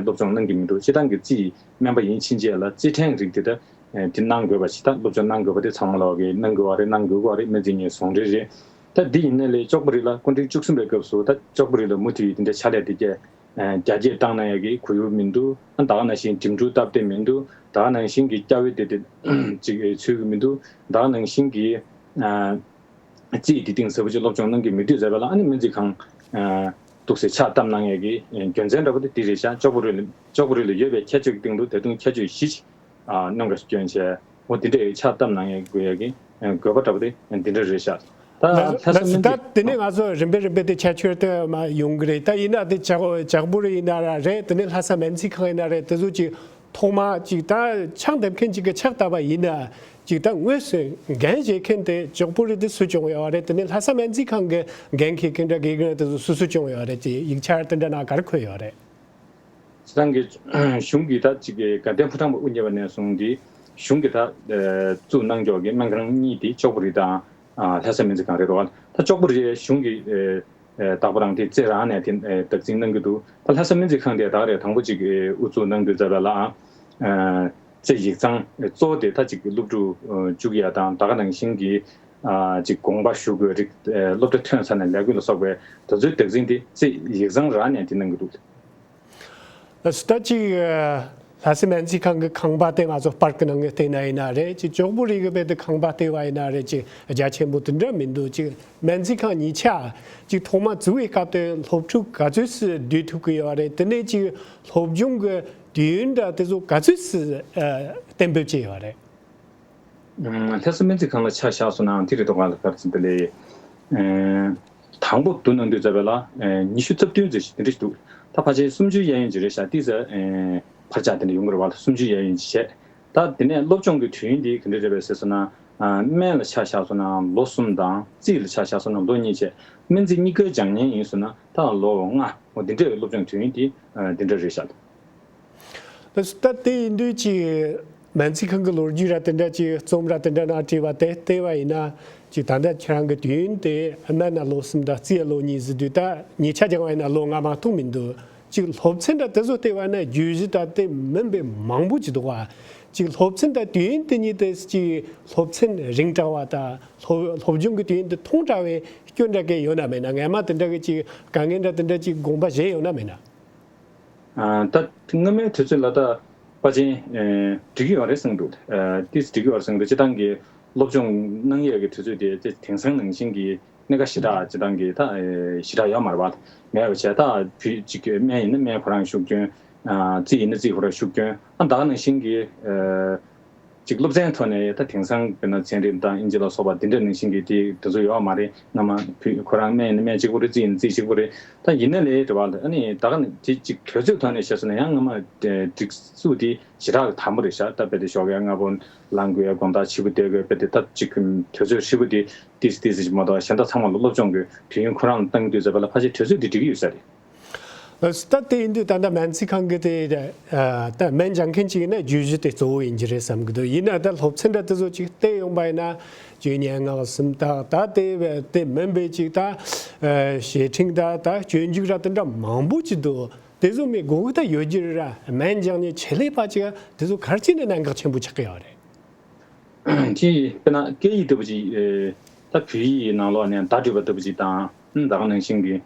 སློབ་སྦྱོང་གནང་གི་མི་འདུག་སྤྱིར་བཏང་གི་རྩིས་སྨན་པ་ཡིན་ཕྱིན་ཆད་ལ་རྩིས་ཕྲན་རིགས་དེ་ད་དེ་གནང་དགོས་པ་ཞིག་ད་སློབ་སྦྱོང་གནང་དགོས་པ་དེ་ཚང་མ་ལོག་གི་གནང་དགོས་པ་རེད། གནང་དགོས་ཀྱི་རེད། སྨན་རྩིས་གཉིས་ཟུང་འབྲེལ་རེད། ད་འདི་ཡིན་ན་ལས་ཅོག་པོ་རི་ལ་སྐུ་ཕྲེང་བཅུ་གསུམ་པའི་སྐབས་སུ་ད་ཅོག་པོ་རི་ལ་མུ་མཐུད་དེ་འདྲའི་ཕྱག་ལས་དེ་གས་རྒྱ་སྐྱེད་བཏང་གནང་ཡག་གི་གོ་ཡུལ་མི་འདུག་ཨ་ད་ག་ནང་བཞིན་འགྲིམ་འགྲུལ་སྟབས་བདེ་མི་འདུག་ད་ག་ནང་བཞིན་གྱི་སྐྱ་བོའི་སྡེ་དེ་ཅིག་ཚུད་ཀྱི་མི་འདུག་ད་ག་ནང་བཞིན་གྱི་རྩིས་དེ་གཏིང་ཟབ་པོ་ཅིག་སློབ་སྦྱོང་གནང་གི་མི་འདུག་ཟེར་བ་ལ། ཨ་ནི་སྨན་རྩིས་ཁང་འདུག་སེ་ཕྱག་བཏབ་གནང་ཡས་ཀྱི་རྒྱུ་མཚན་འདྲ་པོ་དེ་འདི་རེད་ཤག་ཅོག་པོ་རི་ལ་ཅོག་པོ་རི་ལ་ཡོད་པའི་ཁྱད་ཆོས་ཀྱི་སྟེང་དུ་ད་དུང་ཁྱད་ཆོས་བཞི་ཅིག་ཨ་གནང་ག་སྐྱོན་བྱས། འོ་དེ་འདྲའི་ཕྱག་བཏབ་གནང་ཡས་དགོས་ཡས་ཀྱི་དགོས་པ་འདྲ་པོ་དེ་འདི་འདྲ་རེད་ཤག་ད་ལྷ་ས་སྨན་ད་རྩིས་དེ་ནས་ང་ཚོ་རིམ་པས་རིམ་པས་དེ་ཁྱད་ཆོས་དེ་མ་ཡོང་གི་རེད། ད་ཡིན་ན་དེ་ཅོག་ཅོག་པོ་རི་ཡིན་ན་རེད། དེ་ནས་ལྷ་ས་སྨན་རྩིས་ཁང་ཡིན་ན་རེད། དེ་ཚོ་ཅིག་ཐོག་མ་ཅིག་ད་ཕྱག་འདེབས་མཁན་ཅིག་གིས་ཕྱག་བཏབ་པ་ཡིན་ན། ཅིག་ད་དངོས་སུ་འགན་བཞེས་མཁན་དེ་ཅོག་པོ་རི་དེ་སུ་བྱུང་ཡོད་རེད། དེ་ནས་ལྷ་ས་སྨན་རྩིས་ཁང་གི་འགན་འཁྱེར་མཁན་འདྲ་དགེ་རྒན་དེ་ཚོ་སུ་སུ་བྱུང་ཡོད་རེད། ཅིག་ཡིག་ཆ་དེ་འདྲ་ནང་ག་རེ་འཁོད་ཡོད་རེད། སྤྱིར་བཏང་གི་གཞུང་གིས་ད་ཅིག་དགའ་ལྡན་ཕོ་བྲང་དབུ་བརྙེས་པ་ནས་བཟུང་སྟེ་གཞུང་གིས་ད་བཙུགས་གནང་ཀྱོག་གི་སྨན་ཁང་གཉིས་དེ་ཅོག་པོ་རི་དང་ལྷ་ས་སྨན་རྩིས་ཁང་རེད་འདུག་ད་ཅོག་པོ་རི་གཞུང་གིས་བདག་པོ་རང་དེ་རྩིས་རང་ནས་དེ་བདག་འཛིན་གནང་གི་འདུག་ད་ལྷ་ས་སྨན་རྩིས་ཁང་དེ་ད་ག་རེ་དང་པོ་ཅིག་དབུ་བཙུགས་གནང་དུས་ཙམ་པ་ལ་རྩིས་ཡིག་ཚང་གཙོ་བོ་དེ་ད་ཅིག་སློབ་ཕྲུག་བཅུག་ཡ་དང་། ད་ག་ནང་བཞིན་གྱི་ཅིག་དགོངས་པ་ཞུ་དགོས་རིགས། སློབ་གྲྭ་ཐོན་ཚར་ནས་ལས་འགུལ་ལ་སོགས་པའི་དེ་ཚོའི་བདག་འཛིན་དེ་རྩིས་ཡིག་ཚང་རང་ནས་དེ་གནང་གི་འདུག་ད་ཅིག་ལྷ་སའི་སྨན་རྩིས་ཁང་གི་ཁང་པ་དེ་ང་ཚོ་པར་གི་ནང་གི་བལྟས་ན་ཡིན་ན་རེད། ཅིག་ཅོག་པོ་རི་གི་བལྟས་དེ་ཁང་པ་བལྟས་པ་ཡིན་ན་རེད། ཅིག་རྒྱ་ཆེན་པོ་དེ་འདྲ་མི་འདུག་ཅིག་སྨན་རྩིས་ཁང་གཉིས་ཆ་ཅིག་ཐོག་མ་བཙུགས་པའི་སྐབས་དེ་སློབ་ཕྲུག་ག་ཚོད་ཙམ་བསྡུ་ཐུབ་ཀྱི་ཡོད་རེད། དེ་ནས་ཅིག་སློབ་སྦྱོང་གི་དུས་ཡུན་འདྲ་དེ་ཚོ་ག་ཚོད་ཙམ་གཏན་འབེབས་བྱས་ཡོད་རེད། ལྷ་ས་སྨན་རྩིས་ཁང་ལ་ཆ་བཞག་སོང་ན་དེ་རེད་འདུག་ག་ལ་ག་རེ་ཟེར་དེ་ལས། དང་པོ་བསྡུ་གནང་དུས་ཙམ་པ་ལ་ཉི་ཤུ་རྩ་བདུན་ཙམ་ཞིག་དེ་འདྲ་ཞིག་འདུག་ད་ཕལ་ཆེར་སུམ་ཅུའི་གཡས་གཡོན་ཅིག་རེད་ཤག་ཏོག་ཙམ་འཕར་ཆག་དེ་འདྲ་ཡོང་གི་རེད་བ། སུམ་ཅུའི་གཡས་གཡོན་ཅིག་བྱས། ད་དེ་ནས་སློབ་སྦྱོང་གི་དུས་ཡུན་དེ་ག་འདྲ་རེད་པས་ཟེར་སོང་ན། སྨན་ལ་ཆ་བཞག་སོང་ན་ལོ་གསུམ་དང་། རྩིས་ལ་ཆ་བཞག་སོང་ན་ལོ་གཉིས་བྱས། སྨན་རྩིས་གཉིས་ཀའི་སྦྱང་མཁན་ཡིན་སོང་ན་ད་ལོ་ལྔ། འོ་དེ་འདྲའི་སློབ་སྦྱོང་དུས་ཡུན་དེ་དེ་འདྲ་རེད་ཤག་ད་ད་དེ་ཡིན་དུས་ཀྱི་སྨན་རྩིས་ཁང་གི་ལོ་རྒྱུས་ར་དེ་འདྲ་ཅིག་རྩོམ་ར་དེ་འདྲ་ནང་བྲིས་པ་དེ་བལྟས་པ་ཡིན་ན། ཅིག་ད་ལྟ་ཁྱེད་རང་གི་དུས་ཡུན་དེ་སྨན་ན་ལོ་གསུམ་དང་རྩིས་ལོ་གཉིས་ཟེར་དུས། ད་ཉིས་ཆ་སྦྱང་བ་ཡིན་ན་ལོ་ལྔ་མ་གཏོགས་མི་འདུག་ཅིག་སློབ་ཚན་འདྲ་དེ་ཚོ་བལྟས་པ་ན་བརྗོད་གཞི་ད་དེ་མིན་པའི་མང་པོ་ཅིག་འདུག་བ། ཅིག་སློབ་ཚན་དང་དུས་ཡུན་དེ་གཉིས་དེ་ཅིག་སློབ་ཚན་རིང་དྲགས་པ་དང་སློབ་སློབ་སྦྱོང་གི་དུས་ཡུན་དེ་ཐུང་དྲགས་པའི་སྐྱོན་འདྲ་གས་ཡོད་ན་མེད་ན། ངས་མ་དེ་འདྲ་གི་ཅིག་དཀའ་ངལ་འདྲ་དེ་འདྲ་ཅིག་དགོངས་པ་བཞེས་ཡོད་ན་མེད་ན། ད་སྔ་མའི་དུས་ཚོད་ལ་ད་པ་ཅན་འགྲིག་གི་ཡོད་རེད་བསམ་འདུག་ཏིས་འགྲིག་གི་ཡོད་རེད་བསམ་འདུག་སྤྱིར་བཏང་གི་སློབ་སྦྱོང་གནང་ཡས་ཀྱི་དུས་ཚོད་དེ་དེ་དེང་སང་ནང་བཞིན་གྱི་གནད་འགག་ཞེ་དྲག་སྤྱིར་བཏང་གི་ད་ཞེ་དྲག་ཡོད་མ་རེད་བ། མེད་པ་བྱས། ད་བུ་གཅིག་གི་སྨན་ཡིན་ན་སྨན་ཁོ་རང་ཤུགས་སྐྱོན། རྩིས་ཡིན་ན་རྩིས་ཁོ་རང་ཤུགས་སྐྱོན། ཨ་ད་ག་ནང་བཞིན་གྱི་ ཅིག་སློབ་ཚན་ཐོག་ནས་ད་དེང་སང་དཔེར་ན་ཚན་རིག་དང་དབྱིན་ཇི་ལ་སོགས་པ་འདི་འདྲ་ནང་བཞིན་གྱི་དེ་དེ་ཚོ་ཡོད་མ་རེད། སྔ་མ་བུ་ཁོ་རང་སྨན་ནི་སྨན་གཅིག་པོ་རེད། རྩིས་ནི་རྩིས་གཅིག་པོ་རེད། ད་ཡིན་ན་ལས་རེད་བ། ཨ་ནི་ད་ག་ནི་དེ་ཅིག་དུས་ཚོད་ཐོག་ནས་བཤད་སོང་ན་ཡང་སྔ་མ་སྒྲིག་འཛུགས་དེ་ཞེ་དྲག་དམ་པོ་རེད་ཤག་ད་དཔེ་དེ་ཞོགས་ཀས་སྔ་པོ་ལངས་དགོས་ཡ། དགོང་དག་ཕྱི་པོ་བསྡད་དགོས། དཔེ་དེ་ད་ཅིག་དུས་ཚོད་ཧྲིལ་པོ་དེ་ཏིས་ཏིས་ཅིག་མ་གཏོགས་གཞན་དག་ཚང་མ་ལ་སློབ་སྦྱོང་གི་དུས་ཡུན་ཁོ་རང་ལ་བཏང་དུས་ཙམ་པ་ལ་ཕལ་ཆེར་དུས་ཚོད་དེ་འགྲིག་གི་ཡོད་ས་རེད། ད་དེ་ཡིན་དུས་ད་ལྟ་སྨན་རྩིས་ཁང་གི་དེ་ད་སྨན་སྦྱང་མཁན་ཅིག་ཡིན་ན་བརྗོད་གཞི་དེ་གཙོ་བོ་ཡིན་གྱི་རེད་བསམ་གྱི་འདུག་ཡིན་ན་ད་སློབ་ཚན་འདྲ་དེ་ཚོ་ཅིག་བལྟས་ཡོང་པ་ཡིན་ན་ཅིག་སྙན་ངག་སུམ་རྟགས་ད་དེ་དེ་མིན་པའི་ཅིག་ད་བཤད་ཁྲིད་ད་ད་སྤྱོད་འཇུག་ར་དེ་འདྲ་མང་པོ་ཅིག་འདུག་དེ་ཚོ་མི་དགོས་གི་ད་ཡོད་རྒྱུ་རེད་ར། སྨན་སྦྱང་མཁན་ཆེད་ལས་པ་ཅིག་དེ་ཚོ་ག་རེ་བྱས་ནས་གནད་འགག་ཆེན་པོ་ཆགས་ཀྱི་ཡོད་རེད། དེ་དཔེར་ན་སྐད་ཡིག་ལྟ་བུ་ཅིག་ཨེ། ད་བོད་ཡིག་ནང་ལོགས་ནས་བརྡ་སྤྲོད་པ་ལྟ་བུ་ཅིག་དང་། ཨ་ནི་ད་ག་ནང་བཞིན་གྱི་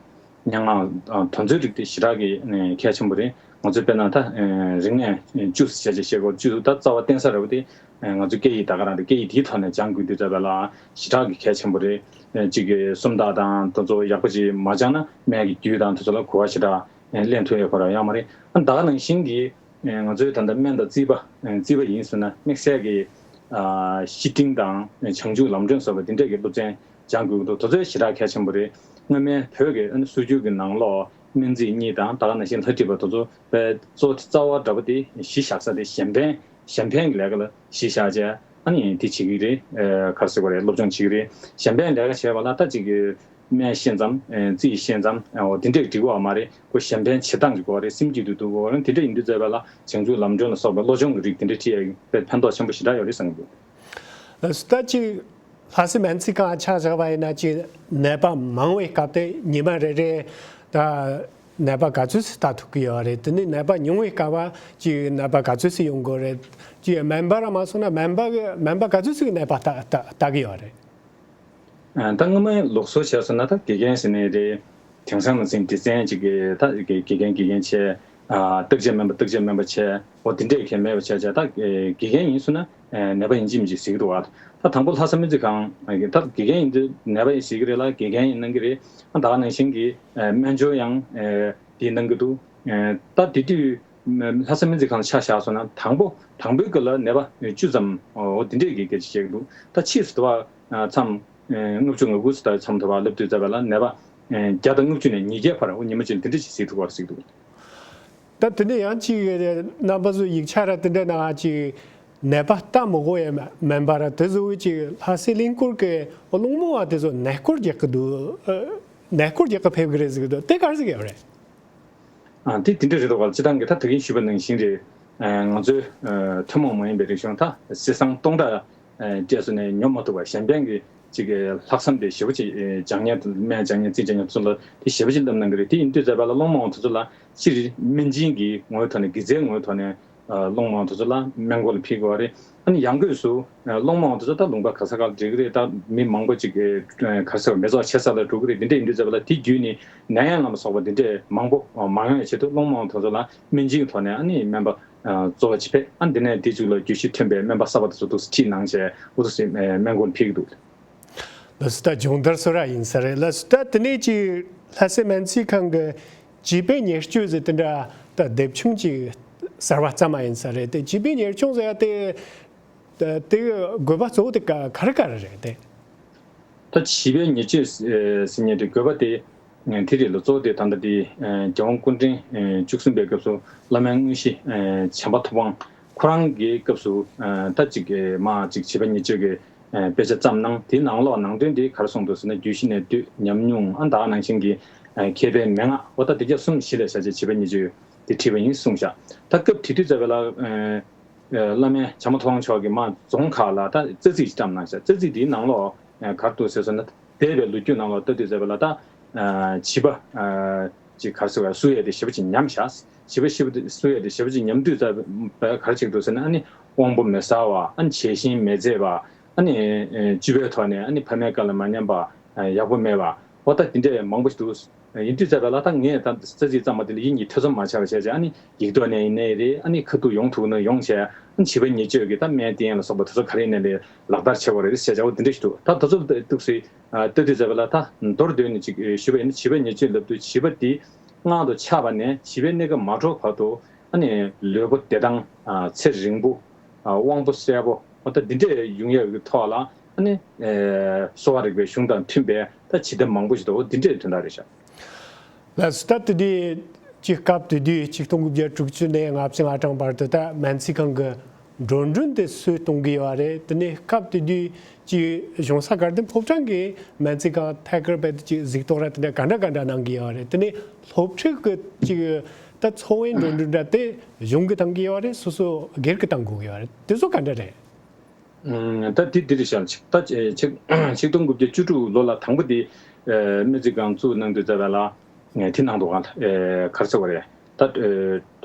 སྙན་ངག་ཨ། དོན་ཚན་རིགས་དེ་ཞེ་དྲག་གི་ཨེ། གལ་ཆེན་པོ་རེད། ང་ཚོས་དཔེར་ན་ད་ཨེ། རིག་གནས་ཨེ། བཅུ་ཞེས་བྱ་བཤད་སྐོར་བཅུ་ད་རྩ་བ་བརྟེན་ས་རེད་བ་དེ། ཨེ། ང་ཚོ་སྐད་ཡིག་ད་ག་རང་དེ་སྐད་ཡིག་དེའི་ཐོག་ནས་སྦྱང་དགོས་དུས་ཙམ་པ་ལ་ཞེ་དྲག་གི་གལ་ཆེན་པོ་རེད། ཨེ། གཅིག་གི་སུམ་རྟགས་དང་དེ་ཚོ་ཡག་པོ་ཅིག་མ་སྦྱངས་ན་སྨན་གྱི་རྒྱུད་དང་དེ་ཚོ་ལ་གོ་བ་ཞེ་དྲག་ཨེ། ལེན་ཐུབ་ཡ་ཁོ་རང་ཡོད་མ་རེད། ཨ་ནི་ད་ག་ནང་བཞིན་གྱི། ང་ཚོའི་ད་ལྟ་སྨན་དང་རྩིས་པ། རྩིས་པ་ཡིན་ཟེར་ན་དམིགས་བསལ་གྱི་བཤེས་སྤྲིང་དང་བྱང་ཆུབ་ལམ་སྒྲོན་སོགས་པ་འདི་འདྲས་ཀྱི་སློབ་ཚན་སྦྱང་དགོས་ཀྱི་འདུག་དེ་ཚོ་ཞེ་དྲག་གལ་ཆེན་པོ་རེད། སྔ་མའི་བོད་ཀྱི་སྲོལ་རྒྱུན་གྱི་ནང་ལོགས་སྨན་རྩིས་གཉིས་དང་ད་ག་ནང་བཞིན་ལྷ་བྲིས་པ་དེ་ཚོ་དཔེ་གཙོ་རྩ་བ་འདྲ་པོ་དེ་གཞི་བཞག་ས་དེ་གཞན་ཕན་གཞན་ཕན་གྱི་ལས་ཀ་ལ་གཞི་བཞག་བྱས་ཨ་ནི་དེ་བྱེད་ཀྱི་རེད། ག་རེ་ཟེར་དགོས་རེད། སློབ་སྦྱོང་བྱེད་ཀྱི་རེད། གཞན་ཕན་ལས་ཀ་བྱས་པ་ལ་ད་ཅིག་གི་སྨན་ཤེས་ཙམ། ཨེ། རྩིས་ཤེས་ཙམ། ཨེ། འོ་དེ་འདྲས་འགྲིག་པ་མ་རེད། ཁོ་གཞན་ཕན་བྱེད་སྟངས་ཀྱི་སྐོར་རེད། སེམས་རྒྱུད་དུ་འདུག་གོ་རེད། དེ་འདྲས་ཡིན་དུས་ཙམ་པ་ལ་བྱང་ཆུབ་ལམ་སྒྲོན་ལ་སོགས་པའི་སློབ་སྦྱོང་གི་རིགས་དེ་འདྲས་ཁྲིད་ཡ་ཡིན་པས་ཕན་ཐོགས་ཆེན་པོ་ཞེ་དྲག་ཡོད་རེད་བསམ་གྱི་འདུག་ད་ཅིག་ལྷ་སའི་སྨན་རྩིས་ཁང་ཆ་བཞག་པ་ཡིན་ན་ཅིག་ནད་པ་མང་བའི་སྐབས་དེ་ཉི་མ་རེ་རེ་ད་ནད་པ་ག་ཚོད་ཙམ་ལྟ་ཐུབ་ཀྱི་ཡོད་རེད། དེ་ནས་ནད་པ་ཉུང་བའི་སྐབས་ཅིག་ནད་པ་ག་ཚོད་ཙམ་ཡོང་གི་རེད། ཅིག་སྨན་པ་ར་མ་སོང་ན་སྨན་པ་གི་སྨན་པ་ག་ཚོད་ཙམ་གྱི་ནད་པ་ལྟ་ལྟ་ལྟ་གི་ཡོད་རེད། ཨ། ད་སྔོན་མའི་ལུགས་སྲོལ་བྱས་སོང་ན་ད་དགེ་རྒན་ཟེར་ནའི་རེད། དེང་སང་ནང་བཞིན་སྡེ་ཚན་གཅིག་གི་ད་དགེ་དགེ་རྒན་དགེ་རྒན་བྱས། ཨ། བརྟག་དཔྱད་སྨན་པ་བརྟག་དཔྱད་སྨན་པ་བྱས། འོ་དེ་འདྲས་ཁྱད་མེད་པ་བྱས་བྱས་ད་དགེ་རྒན་ཡིན་སོང་ན་ནད་པ་ཡིན་གཅིག་མིན་གཅིག་གཟིགས་འདུག་བ། ད་དང་པོ་ལྷ་ས་སྨན་རྩིས་ཁང་ད་དགེ་རྒན་ཡིན་དུས་ནད་པ་ཡིན་གཟིགས་ཀྱི་རེད་ལ་དགེ་རྒན་ཡིན་གནང་གི་རེད། ཨ། ད་ག་ནང་བཞིན་གྱི་སྨན་སྦྱོར་ཡང་དེ་གནང་གི་འདུག་ད་དེ་དུས། ལྷ་ས་སྨན་རྩིས་ཁང་ཆ་བཞག་སོང་ན་དང་པོ་དང་པོའི་སྐབས་ལ་ནད་པ་བཅུ་ཙམ་འོ་དེ་འདྲས་ཀྱི་སྐད་ཆ་བཤད་ཀྱི་འདུག་ད་ཕྱིས་སུ་དུ་བ་མཚམས་ལྔ་བཅུ་ང་དགུ་ཙམ་མཚམས་དུ་བ་སླེབས་དུས་ཙམ་པ་ལ་ནད་པ་བརྒྱ་དང་ལྔ་བཅུ་ནས་ཉིས་བརྒྱའི་བར་འོ་ཉི་མ་གཅིག་ལ་དེ་འདྲས་ཞིག་གཟིགས་ཐུབ་པ་གཟིགས་འདུག་ད་དེ་ནས་ཡང་ཅིག་རྣམ་པ་ཚོ་ཡིག་ཆ་ར་དེ་འདྲ་ནང་ཅིག་ནད་པ་ལྟ་མི་དགོས་ཡ་མ་མིན་པ་ར་དེ་ཚོ་ཅིག་ལྷ་སའི་གླིང་སྐོར་གྱི་གླེང་མོལ་བ་དེ་ཚོ་ནད་སྐོར་རྒྱག་གི་འདུག་ནད་སྐོར་རྒྱག་གི་ཕེབས་ཀྱི་རེད་ཟེར་གི་འདུག་དེ་ག་རེ་ཟེར་གི་ཡོད་རེད། ཨ། དེ་དེ་འདྲ་རེད་འདུག་ག་སྤྱིར་བཏང་གི་ད་ད་གིན་ཞུས་པ་ནང་བཞིན་རེད། ཨ། ང་ཚོའི་ཨ། ཐུན་མོང་མ་ཡིན་པའི་རིག་གཞུང་ད་གསེར་སྲང་སྟོང་ཕྲག་ཨ། སྤྲད་སོང་ནས་ཉོ་མ་ཐུབ་པ་གཞན་ཕན་གྱི་ཅིག་གི་ལྷག་བསམ་དེ་ཞེ་པོ་ཅིག་ཨ། སྦྱང་མཁན་སྨན་སྦྱང་མཁན་རྩིས་སྦྱང་མཁན་ཚོ་ལ་དེ་ཞེ་པོ་ཅིག་བསླབ་གནང་གི་རེད། དེ་ཡིན་དུས་ཙམ་པ་ལ་སློང་མོ་དེ་ཚོ་ལ་སྤྱིར་སྨན་སྦྱིན་གྱི་ངོ་བོའི་ཐོག་ནས་དགེ་རྩའི་ངོ་བོའི་ཐོག་ནས། ཨ། སློང་མོ་དེ་ཚོ་ལ་སྨན་སྐོར་ལ་ཕུལ་དགོས་པ་རེད། ཨ་ནི་ཡང་སྒོས་སུ་ཨ། སློང་མོ་དེ་ཚོ་ད་ལུང་པ་ག་ས་ག་ལ་འགྲིག་གི་རེད། ད་མི་མང་པོ་ཅིག་གི་ག་རེ་ཟེར་བ་མེ་ཚོགས་ཆེ་ས་ལ་འགྲོ་གི་རེད། འདི་འདྲ་ཡིན་དུས་ཙམ་པ་ལ་དེ་བརྒྱུད་ནས་ནད་ཡམས་ལ་སོགས་པ་འདི་འདྲས་མང་པོ་མ་ཡོང་བའི་ཆེད་དུ་སློང་མོ་དེ་ཚོ་ལ་སྨན་སྦྱིན་གྱི་ཐོག་ནས་ཨ་ནི་སྨན་པ་གཙོ་བོ་ཅིག་ཕེབས། ཨ་འདི་ནས་དེ་ཚོ་ལ་རྒྱུད་གཞི་མཐུན་པའི་སྨན་པ་གསར་པ་དེ་ཚོ་འདུག་སེ་ཁྲིད་གནང་བྱས་འོ་འདུག་སེ་སྨན་སྐོར་ཕུལ་གྱི་འདུག་ལགས་སོ། ད་སྦྱོང་བརྡར་སོ་ར་ཡིན་ས་རེད། ལགས་སོ། ད་དེ་ནས་ཅིག་ལྷ་སའི་སྨན་རྩིས་ཁང་གི་བྱིས་པའི་ཉེར་སྤྱོད་ཟེར་དེ་འདྲ་ད་དེབ་ཆུང་ཅིག་གསར་བ་བརྩམས་པ་ཡིན་ས་རེད། དེ་བྱིས་པའི་ཉེར་སྤྱོད་ཟེར་ཡ་དེ་དེ་དགོས་པ་གཙོ་བོ་དེ་ག་ག་རེ་ག་རེ་རེད་དེ། ད་བྱིས་པའི་ཉེར་སྤྱོད་ཟེར་མཁན་དེ་དགོས་པ་དེ་དེ་རེད་ལ། གཙོ་བོ་དེ་ད་ལྟ་དེ་རྒྱལ་དབང་སྐུ་ཕྲེང་བཅུ་གསུམ་པའི་སྐབས་སུ་བླ་སྨན་དངོས་གཞི་བྱམས་པ་ཐུབ་དབང་ཁོ་རང་གི་སྐབས་སུ་ད་ཅིག་མ་ཅིག་བྱིས་པ་ཉེར་སྤྱོད་ཀྱི་དཔེ་ཆ་བརྩམས་གནང་། དེའི་ནང་ལོགས་ནང་དོན་དེ་ག་རེ་གསུངས་འདུག་ཟེར་ན། རྒྱུད་བཞི་ནས་བཏུས། ཉམས་མྱོང་། ཨ་ད་ག་ནང་བཞིན་གྱི་མཁས་པའི་མན་ངག་འོ་ད་དེ་རྒྱ་གསུམ་གཞི་ལ་བཞག་བྱས་བྱིས་པ་ཉེར་སྤྱོད་དེ་བྲིས་པ་ཡིན་གསུངས་ཤག་ད་སྐབས་དེ་དུས་ཙམ་པ་ལ་བླ་སྨན་བྱམས་པ་ཐུབ་དབང་མཆོག་གིས་མ་རྫོང་ཁག་ལ་ད་རྩ་རྩིས་ཅིག་བརྩམས་གནང་ཤག་རྩ་རྩིས་དེའི་ནང་ལོགས་ག་རེ་འདུག་ཟེར་སོང་ན། འདས་པའི་ལོ་རྒྱུས་ནང་ལ་ལྟ་དུས་ཙམ་པ་ལ་ད་བྱིས་པ་ཅིག་ག་རེ་ཟེར་བ་གསོ་ཡས་དེ་ཞེ་པོ་ཅིག་ཉམས་ཤག་བྱིས་པ་ཞེ་པོ་གསོ་ཡས་དེ་ཞེ་པོ་ཅིག་ཉམས་དུས་ཙམ་པ་ག་རེ་བྱེད་ཀྱི་འདུག་ཟེར་ན། ཨ་ནི་དབང་པོ་མི་གསལ་བ། ཨ་ནི་བྱད་བཞིན་མི་མཛེས་པ། ཨ་ནི་སྤྱི་པའི་ཐོག་ནས་ཨ་ནི་ཕ་མའི་བཀའ་ལ་མ་ཉན་པ། ཡག་པོ་མེད་པ། འོ་ད་དེ་འདྲས་མང་པོ་ཞིག་འདུག་ཡིན་དུས་ཙམ་པ་ལ་ད་ངས་ད་རྩ་རྩིས་བརྩམས་པ་དེ་ལ་ཡིད་གཉིས་ཐེ་ཚོམ་མ་ཆགས་པ་བྱས་བྱས། ཨ་ནི་ཡིག་ཐོག་ནས་ཡིན་ནའི་རེད། ཨ་ནི་ཁ་ཐུག་ཡོང་ཐུབ་ན་ཡོང་བྱས། ཨ་ནི་བྱིས་པ་ཉེར་སྤྱོད་ཀྱི་ད་སྨན་བསྟེན་ཡས་ལ་སོགས་པ་དེ་ཚོ་ག་རེ་ཡིན་ནའི་ལག་བསྟར་བྱེད་དགོས་རེད་ཟེར་བྱས་འོ་དེ་འདྲ་ཞིག་འདུག་ད་དེ་ཚོ་འདུག་སེ་ལྟ་དུས་ཙམ་པ་ལ་ད་མདོར་བསྡུས་ནས་ཅིག་ཞུས་པ་ཡིན་ན། བྱིས་པ་ཉེར་སྤྱོད་ལབ་དུས་བྱིས་པ་དེ་མངལ་དུ་ཆགས་པ་ནས་བྱིས་པའི་གནས་སྐབས་མ་འགྲོ་བར་དུ་ཨ་ནི་ལུས་པོ་བདེ་ཐང་། ཚེ་རིང་པོ། དབང་པོ་གསལ་པོ། འོ་ད་འདི་འདྲས་ཡོང་ཡག་གི་ཐོག་ལ་ཨ་ནི་གསོ་བ་རིག་པའི་གཞུང་དང་མཐུན་པའི་ད་བྱེད་ཐབས་མང་པོ་ཞིག་འདུག་འོ་འདི་འདྲས་དོན་དག་རེད་ཤག་ལགས་སོ། ད་དེ་དུས་ཀྱི་སྐབས་དེ་དུས་ཆིག་སྟོང་དགུ་བརྒྱ་དྲུག་ཅུ་ནས་ལྔ་བཅུ་ང་གྲངས་བར་དུ་ད་སྨན་རྩིས་ཁང་གི་འགྲོ་གྲོན་དེ་སུས་གཏོང་གི་ཡོད་རེད། དེ་ནས་སྐབས་དེ་དུས་ཀྱི་གཞུང་ས་དགའ་ལྡན་ཕོ་བྲང་གིས་སྨན་རྩིས་ཁང་ཐད་ཀར་བྱས་ཏེ་ཀྱི་གཟིགས་རྟོག་ར་དེ་འདྲ་ག་འདྲ་ག་འདྲ་གནང་གི་ཡོད་རེད། དེ་ནས་སློབ་ཁྲིད་ཀྱི་ཀྱི་ད་འཚོ་བའི་འགྲོ་གྲོན་འདྲ་དེ་གཞུང་གིས་གཏང་གི་ཡོད་རེད། སོ་སོ་སྒེར་གྱིས་གཏང་དགོས་ཀྱི་ཡོད་རེད། དེ་ཚོ་ག་འདྲ་རེད། ཨང་། ད་དེ་འདི་རེད་ཤག་ད་ཆིག་ཆིག་ཆིག་སྟོང་དགུ་བརྒྱ་བཅུ་དྲུག་ལོ་ལ་དང་པོ་དེ་སྨན་རྩིས་ཁང་བཙུགས་གནང་དུས་ཙམ་པ་ལ་དེ་གནང་འདུག་ག་ག་རེ་ཟེར་བ་རེད། ད་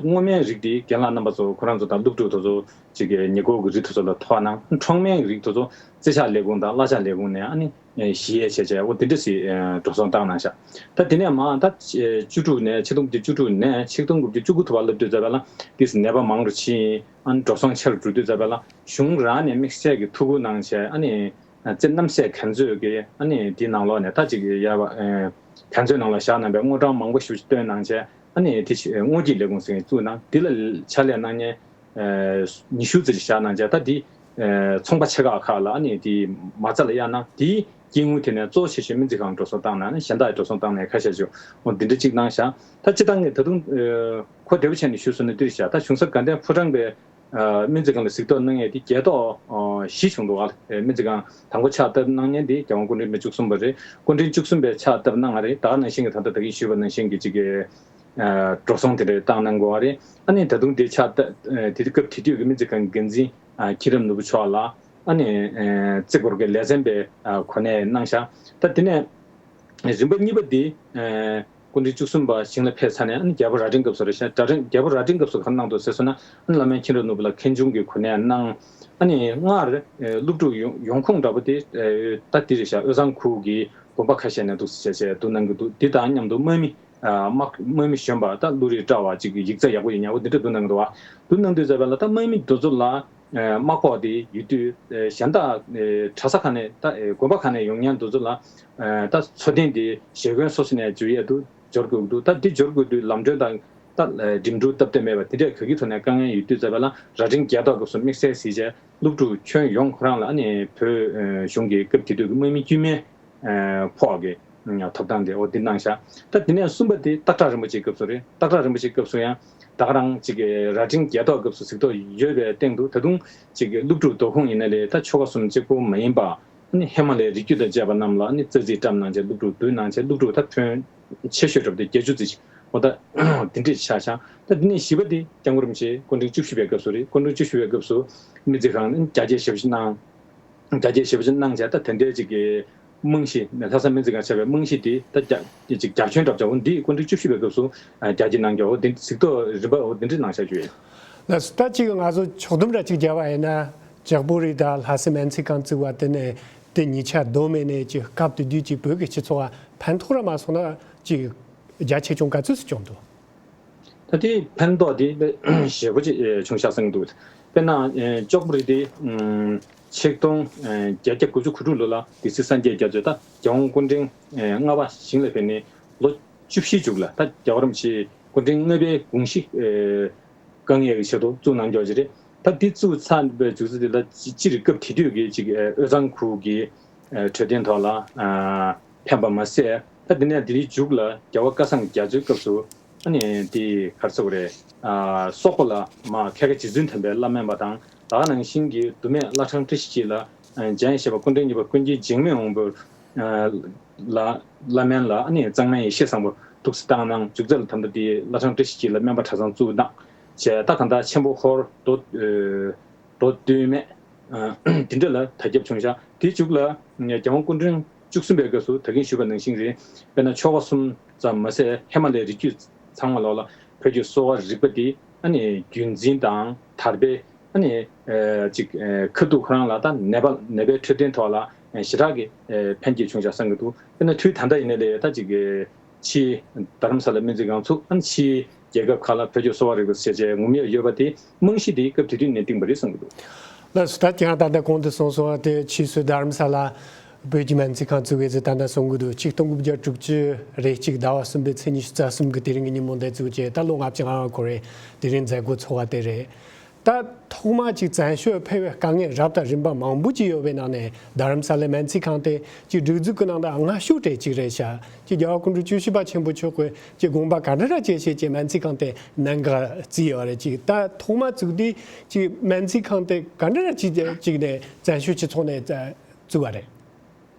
སྔོ་སྨན་རིགས་དེ་རྒན་ལགས་རྣམ་པ་ཚོ་ཁོ་རང་ཚོ་དང་སློབ་ཕྲུག་དེ་ཚོ་ཅིག་ཉེ་འཁོར་གྱི་རིགས་དེ་ཚོ་ལ་ཐོགས་གནང་། ཁྲོག་སྨན་རིགས་དེ་ཚོ་རྩིས་ཆགས་ལས་ཁུངས་དང་གླ་ཆ་ལས་ཁུངས་ནས་ཨ་ནི་ཞི་ཡས་བྱས་བྱས་འོ་དེ་འདྲ་ཞིག་འགྲོ་སོང་བཏང་གནང་ཤག་ད་དེ་ནས་མ་ད་བཅུ་དྲུག་ནས་ཆིག་སྟོང་དགུ་བརྒྱ་བཅུ་དྲུག་ནས་ཆིག་སྟོང་དགུ་བརྒྱ་བཅུ་དགུ་ཐུབ་པ་ལབ་དུས་ཙམ་པ་ལ་དེས་ནད་པ་མང་རུ་ཕྱིན། ཨ་ནི་འགྲོ་སོང་ཆེ་རུ་འགྲོ་དུས་ཙམ་པ་ལ་གཞུང་རང་ནས་དམིགས་བསལ་གྱི་ཐུགས་ཁུར་གནང་བྱས། ཨ་ནི་རྩེ་རྣམ་སྲས་གན་མཛོད་ཀྱི་ཨ་ནི་དེའི་ནང་ལོགས་ནས་ད་ཅིག་ཡར་བ་གན་མཛོད་ནང་ལ་བཞག་གནང་པའི་དངུལ་གྲངས་མང་པོ་ཞིག་བཏོན་གནང་བྱས། ཨ་ནི་དེ་དངུལ་གྱི་ལས་ཁུངས་ཟེར་བཙུགས་གནང་། དེ་ལ་ཕྱག་ལས་གནང་མཁན་ཉི་ཤུ་ཙམ་ཞིག་བཞག་གནང་བྱས། ད་དེ་ཚོང་པ་ཆེ་ཁག་ཁག་ལ་ཨ་ནི་དེ་མ་རྩ་ལ་གཡར་གནང་། དེའི་སྐྱེ་དངོས་དེ་ནས་གཙོ་ཆེ་ཤོས་སྨན་རྩིས་ཁང་འགྲོ་སོང་བཏང་གནང་། གཞན་དག་འགྲོ་སོང་བཏང་གནང་ཁ་ཤས་ཤིག་འོ་འདི་འདྲ་གཅིག་གནང་ཤག་ད་སྤྱིར་བཏང་གི་ད་དུང་ཁོ་བདེ་པོ་བྱས་ནས་ཞུས་སོང་ན་འདི་རེད་ཤག་ད་གཞུང་ས་དགའ་ལྡན་ཕོ་བྲང་པའི་སྨན་རྩིས་ཁང་ལ་གཟིགས་རྟོག་གནང་ཡས་དེ་རྒྱལ་ཐོག་བཞི་བྱུང་འདུག་ག་སྨན་རྩིས་ཁང་དང་པོ་ཕྱག་བཏབ་གནང་མཁན་དེ་རྒྱལ་དབང་སྐུ་ཕྲེང་བཅུ་གསུམ་པ་རེད། སྐུ་ཕྲེང་བཅུ་གསུམ་པས་ཕྱག་བཏབ་གནང་བ་རེད། ད་ག་ནང་བཞིན་གྱི་ད་ལྟ་ད་གིན་ཞུས་པ་ནང་བཞིན་གྱི་ཅིག་གི་འགྲོ་སོང་དེ་འདྲ་བཏང་གནང་དགོས་པ་རེད། ཨ་ནི་ད་དུང་དེ་ཕྱག་བཏབ་དེ་དུས་སྐབས་དེ་དུས་ཀྱི་སྨན་རྩིས་ཁང་འགན་འཛིན་མཁྱེན་རབ་ནོར་བུ་མཆོག་ལ་ཨ་ནི་རྩིས་སྐོར་གྱི་ལས་ཚན་པའི་གོ་གནས་གནང་ཤག་ད་དེ་ནས་རིམ་པ་གཉིས་པ་འདི་སྐུ་ཕྲེང་བཅུ་གསུམ་པ་ཞིང་ལ་ཕེབས་ཚར་ནས་ཨ་ནི་རྒྱལ་པོ་རྭ་སྒྲེང་སྐབས་སུ་རེད་ཤག་རྭ་སྒྲེང་རྒྱལ་པོ་རྭ་སྒྲེང་སྐབས་སུ་ག་རེ་གནང་འདུག་ཟེར་སོང་ན། ཨ་ནི་བླ་སྨན་མཁྱེན་རབ་ནོར་བུ་ལ་མཁན་ཆུང་གི་གོ་གནས་གནང་། ཨ་ནི་སྔར་སློབ་ཕྲུག་ཡོང་ཡོང་ཁུངས་འདྲ་པོ་དེ་ད་འདི་རེད་ཤག་དབུས་གཙང་ཁུལ་གྱི་དགོན་པ་ཁ་ཤས་ནས་འདུག་ཟེར་བྱས་བྱས་འདུག་གནང་གི་འདུག་འདི་དང་མཉམ་དུ་དམག་མི་དམག་དམག་མི་གཞོན་པ་ད་བློ་རིག་བཀྲ་བ་ཅིག་གི་ཡིག་ཚད་ཡག་པོ་ཡོད་མཁན་འོ་འདི་འདྲ་འདུག་གནང་གི་འདུག་བ། འདུག་གནང་དུས་ཙམ་པ་ལ་ད་དམག་མི་འདི་ཚོ་ལ་དམག་ཁོག་དེ་ཡོད་དུས་གཞན་དག་གྲྭ་ས་ཁག་ནས་ད་དགོན་པ་ཁག་ནས་ཡོང་མཁན་འདི་ཚོ་ལ་ད་འཚོ་རྟེན་དེ་ཞེ་འཁོན་སོ་སོ་ནས་འབྱོར་ཡས་འདུག་འབྱོར་དགོས་ཀྱི་འདུག་ད་འདི་འབྱོར་དགོས་དུས་ལམ་གྲོན་དང་ད་འགྲིམ་འགྲུལ་སྟབས་བདེ་མེད་པ་དེ་འདྲས་ག་གི་ཐོག་ནས་དཀའ་ངལ་ཡོད་དུས་ཙམ་པ་ལ་རྭ་སྒྲེང་རྒྱལ་ཐོག་སྐབས་སུ་དམིགས་བསལ་གཟིགས་བྱས་སློབ་ཕྲུག་ཁྱོན་ཡོངས་ཁོ་རང་ལ་ཨ་ནི་བོད་གཞུང་གི་སྐབས་དེ་དུས་ཀྱི་དམག་མི་དཀྱུས་མའི་ཕོགས་ཀྱི་ཐོབ་ཐང་དེ་འོ་འདི་གནང་ཤག་ད་དེ་ནས་གསུམ་པ་དེ་སྟག་བྲག་རིན་པོ་ཆེའི་སྐབས་སུ་རེད། སྟག་བྲག་རིན་པོ་ཆེའི་སྐབས་སུ་ཡང་ད་ག་རང་ཅིག་རྭ་སྒྲེང་རྒྱལ་ཐོག་སྐབས་སུ་གཟིགས་རྟོག་ཡོད་པའི་སྟེང་དུ་ད་དུང་ཅིག་སློབ་ཕྲུག་བསྡུ་ཁུངས་ཡིན་ན་ལས་ད་ཆོལ་ཁ་གསུམ་གཅིག་པོ་མ་ཡིན་པ། ཨ་ནི་ཧི་མ་ལའི་རི་རྒྱུད་དང་བཅས་པ་རྣམས་ལ་ཨ་ནི་རྩ་རྩིས་བཀྲམ་གནང་བྱས་སློབ་ཕྲུག་བསྡུ་གནང་བྱས་སློབ་ཕྲུག་ད་ཕོན་ཆེ་ཤོས་འདྲ་པོ་དེ་བརྒྱད་ཅུ་ཙམ་ཞིག་འོ་ད་དེ་འདྲས་ཆགས་ཤག་ད་དེ་ནས་བཞི་པ་དེ་སྐྱབས་མགོན་རིན་པོ་ཆེ་སྐུ་ཕྲེང་བཅུ་བཞི་པའི་སྐབས་སུ་རེད། སྐུ་ཕྲེང་བཅུ་བཞི་པའི་སྐབས་སུ་སྨན་རྩིས་ཁང་ནི་རྒྱ་སྐྱེད་ཞེ་པོ་ཅིག་གནང་། རྒྱ་སྐྱེད་ཞེ་པོ་ཅིག་གནང་བྱས་ད་དེ་འདྲའི་ཅིག་གི་རྨང་གཞི་ལྷ་ས་སྨན་རྩིས་ཁང་ཆགས་པའི་རྨང་གཞི་དེ་ད་རྒྱ་ཅིག་རྒྱ་ཁྱོན་འདྲ་པོ་ཅིག་འོ་འདི་སྐུ་ཕྲེང་བཅུ་བཞི་པའི་སྐབས་སུ་རྒྱ་སྐྱེད་གནང་རྒྱུ་འོ་འདི་གཟིགས་རྟོག་རིམ་པ་འོ་འདི་འདྲས་གནང་བཞག་རྒྱུ་ཡིན། ལགས་སོ། ད་ཅིག་ང་ཚོ་ཕྱོགས་བསྡོམས་འདྲ་ཅིག་བརྒྱབ་པ་ཡིན་ན། ལྕགས་པོ་རི་དང་ལྷ་ས་སྨན་རྩིས་ཁང་བཙུགས་པ་དེ་ནས་དེ་གཉིས་ཆ་བསྡོམས་ནས་ཀྱི་སྐབས་དེ་དུས་ཀྱི་བོད་ཀྱི་སྤྱི་ཚོགས་ལ་ཕན་ཐོགས་ར་མ་སོང་ན་ཅིག་རྒྱ་ཆེ་ཆུང་ག་ཚོད་ཅིག་བྱུང་འདུག་ད་དེ་ཕན་ཐོགས་དེ་ཞེ་པོ་ཅིག་བྱུང་ཤག་བསམ་གྱི་འདུག་དཔེར་ན་ལྕགས་པོ་རི་དེ་ཆིག་སྟོང་བརྒྱད་བརྒྱ་དགུ་བཅུ་གོ་དྲུག་ལོ་ལ་སྡེ་སྲིད་སངས་རྒྱས་རྒྱ་མཚོས་ད་རྒྱལ་དབང་སྐུ་ཕྲེང་ལྔ་པ་ཞིང་ལ་ཕེབས་ནས་ལོ་བཅུ་བཞི་མཇུག་ལ་ད་རྒྱལ་བ་རིན་པོ་ཆེ་སྐུ་ཕྲེང་ལྔ་པའི་དགོངས་གཞི་བསྐང་ཡས་ཀྱི་ཆེད་དུ་བཙུགས་གནང་རྒྱུ་ཞིག་རེད། ད་འདི་བཙུགས་ཚར་བའི་མཇུག་ཚོད་འདི་ལ་སྤྱིར་སྐབས་དེ་དུས་ཀྱི་ཅིག་དབུས་གཙང་ཁུལ་གྱི་འཕྲོད་བསྟེན་ཐོག་ལ་ཕན་པ་མ་ཟད། ད་འདི་ནས་འདིའི་མཇུག་ལ་རྒྱལ་བ་སྐལ་བཟང་རྒྱ་མཚོའི་སྐབས་སུ་ཨ་ནི་འདི་ག་རེ་ཟེར་དགོས་རེད། སོག་པོ་ལ་མ་ཁལ་ཁ་རྗེ་བཙུན་དམ་པའི་བླ་སྨན་པ་དང་ད་ག་ནང་བཞིན་གྱི་མདོ་སྨད་བླ་བྲང་བཀྲ་ཤིས་འཁྱིལ་ལ་འཇམ་དབྱངས་བཞད་པ་སྐུ་ཕྲེང་གཉིས་པ་ཀུན་མཁྱེན་འཇིགས་མེད་དབང་པོ་ལ་བླ་སྨན་ལ་ཨ་ནི་གཙང་སྨན་ཡེ་ཤེས་བཟང་པོ་ཐུགས་སུ་བཏང་གནང་། མཇུག་མཐར་ལ་ད་ལྟ་དེ་བླ་བྲང་བཀྲ་ཤིས་འཁྱིལ་ལ་སྨན་པ་གྲྭ་ཚང་བཙུགས་གནང་བྱས། ད་གང་ལྟར་ཆེན་པོ་ཧོར་མདོ་མདོ་སྟོད་སྨད་འདི་འདྲ་ལ་དར་ཁྱབ་བྱུང་ཤག་དེའི་མཇུག་ལ་རྒྱལ་དབང་སྐུ་ཕྲེང་བཅུ་གསུམ་པའི་སྐབས་སུ་ད་གིན་ཞུས་པ་ནང་བཞིན་རེད། དཔེར་ན་ཆོལ་ཁ་གསུམ་ཙམ་མ་ཟད་ཧི་མ་ལའི་རི་རྒྱུད་ཚང་མ་ལོག་ལ་བོད་ཀྱི་གསོ་བ་རིག་པ་འདི་ཨ་ནི་རྒྱུན་འཛིན་དང་དར་སྤེལ། ཨ་ནི་ཅིག་ཁ་ཐུག་ཁོ་རང་ལ་ད་ནད་པ་ནད་པའི་འཕྲོད་བསྟེན་ཐོག་ལ་ཞེ་དྲག་གི་ཕན་སྐྱེད་བྱུང་ཤག་བསམ་གྱི་འདུག་དཔེར་ན་དུས་ད་ལྟ་ཡིན་ན་ལས་ད་ཅིག་ཕྱིའི་རྡ་རམ་ས་ལ་སྨན་རྩིས་ཁང་ཚུགས། ཨ་ནི་ཕྱིའི་རྒྱལ་ཁབ་ཁག་ལ་བོད་ཀྱི་གསོ་བ་རིག་པ་ཟེར་བྱས་ངོམ་ཡས་ཡོད་པ་དེ་རྨང་གཞི་དེ་སྐབས་དེ་དུས་ནས་བཏིང་བ་རེད་བསམ་གྱི་འདུག་ལགས་སོ། ད་དེ་ཡང་ད་ལྟ་གོང་དུ་གསུངས་སོང་བ་དེ་ཕྱིས་སུ་རྡ་རམ་ས་ལ་བོད་ཀྱི་སྨན་རྩིས་ཁང་བཙུགས་ཡས་ཟེར་ད་ལྟ་གསུང་གི་འདུག་ཆིག་སྟོང་དགུ་བརྒྱ་དྲུག་ཅུ་རེ་གཅིག་ཟླ་བ་གསུམ་པའི་ཚེས་ཉི་ཤུ་རྩ་གསུམ་གྱི་དེ་རིང་གི་ཉིན་མོ་འདི་བཙུགས་རྗེས་ད་ལོ་ལྔ་བཅུ་ང་ལྔ་འཁོར་བའི་དེ་རིང་མཛད་སྒོ་ཚོགས་པ་དེ་རེད། ད་ཐོག་མ་ཅིག་བཙན་བྱོལ་ཕེབས་པའི་དཀའ་ངལ་རབ་དང་རིམ་པ་མང་པོ་ཅིག་ཡོད་པའི་ནང་ནས། རྡ་རམ་ས་ལའི་སྨན་རྩིས་ཁང་དེ་ཅིག་སྒྲིག་འཛུགས་ཀྱི་ནང་དུ་སྔ་ཤོས་གྲས་ཅིག་རེད་ཤག་ཅིག་རྒྱལ་བ་སྐུ་ཕྲེང་བཅུ་བཞི་པ་ཆེན་པོ་མཆོག་གིས་ཅིག་དགོངས་པ་ག་འདྲ་ར་བྱས་བྱས་ཀྱི་སྨན་རྩིས་ཁང་དེ་གནད་འགག་བརྩིས་ཡོད་རེད། ཅིག་ད་ཐོག་མ་བཙུགས་དུས་ཅིག་སྨན་རྩིས་ཁང་དེ་ག་འདྲ་ར་ཅིག་ཅིག་ནས་བཙན་བྱོལ་སྤྱི་ཚོགས་ནས་བཙུགས་པ་རེད།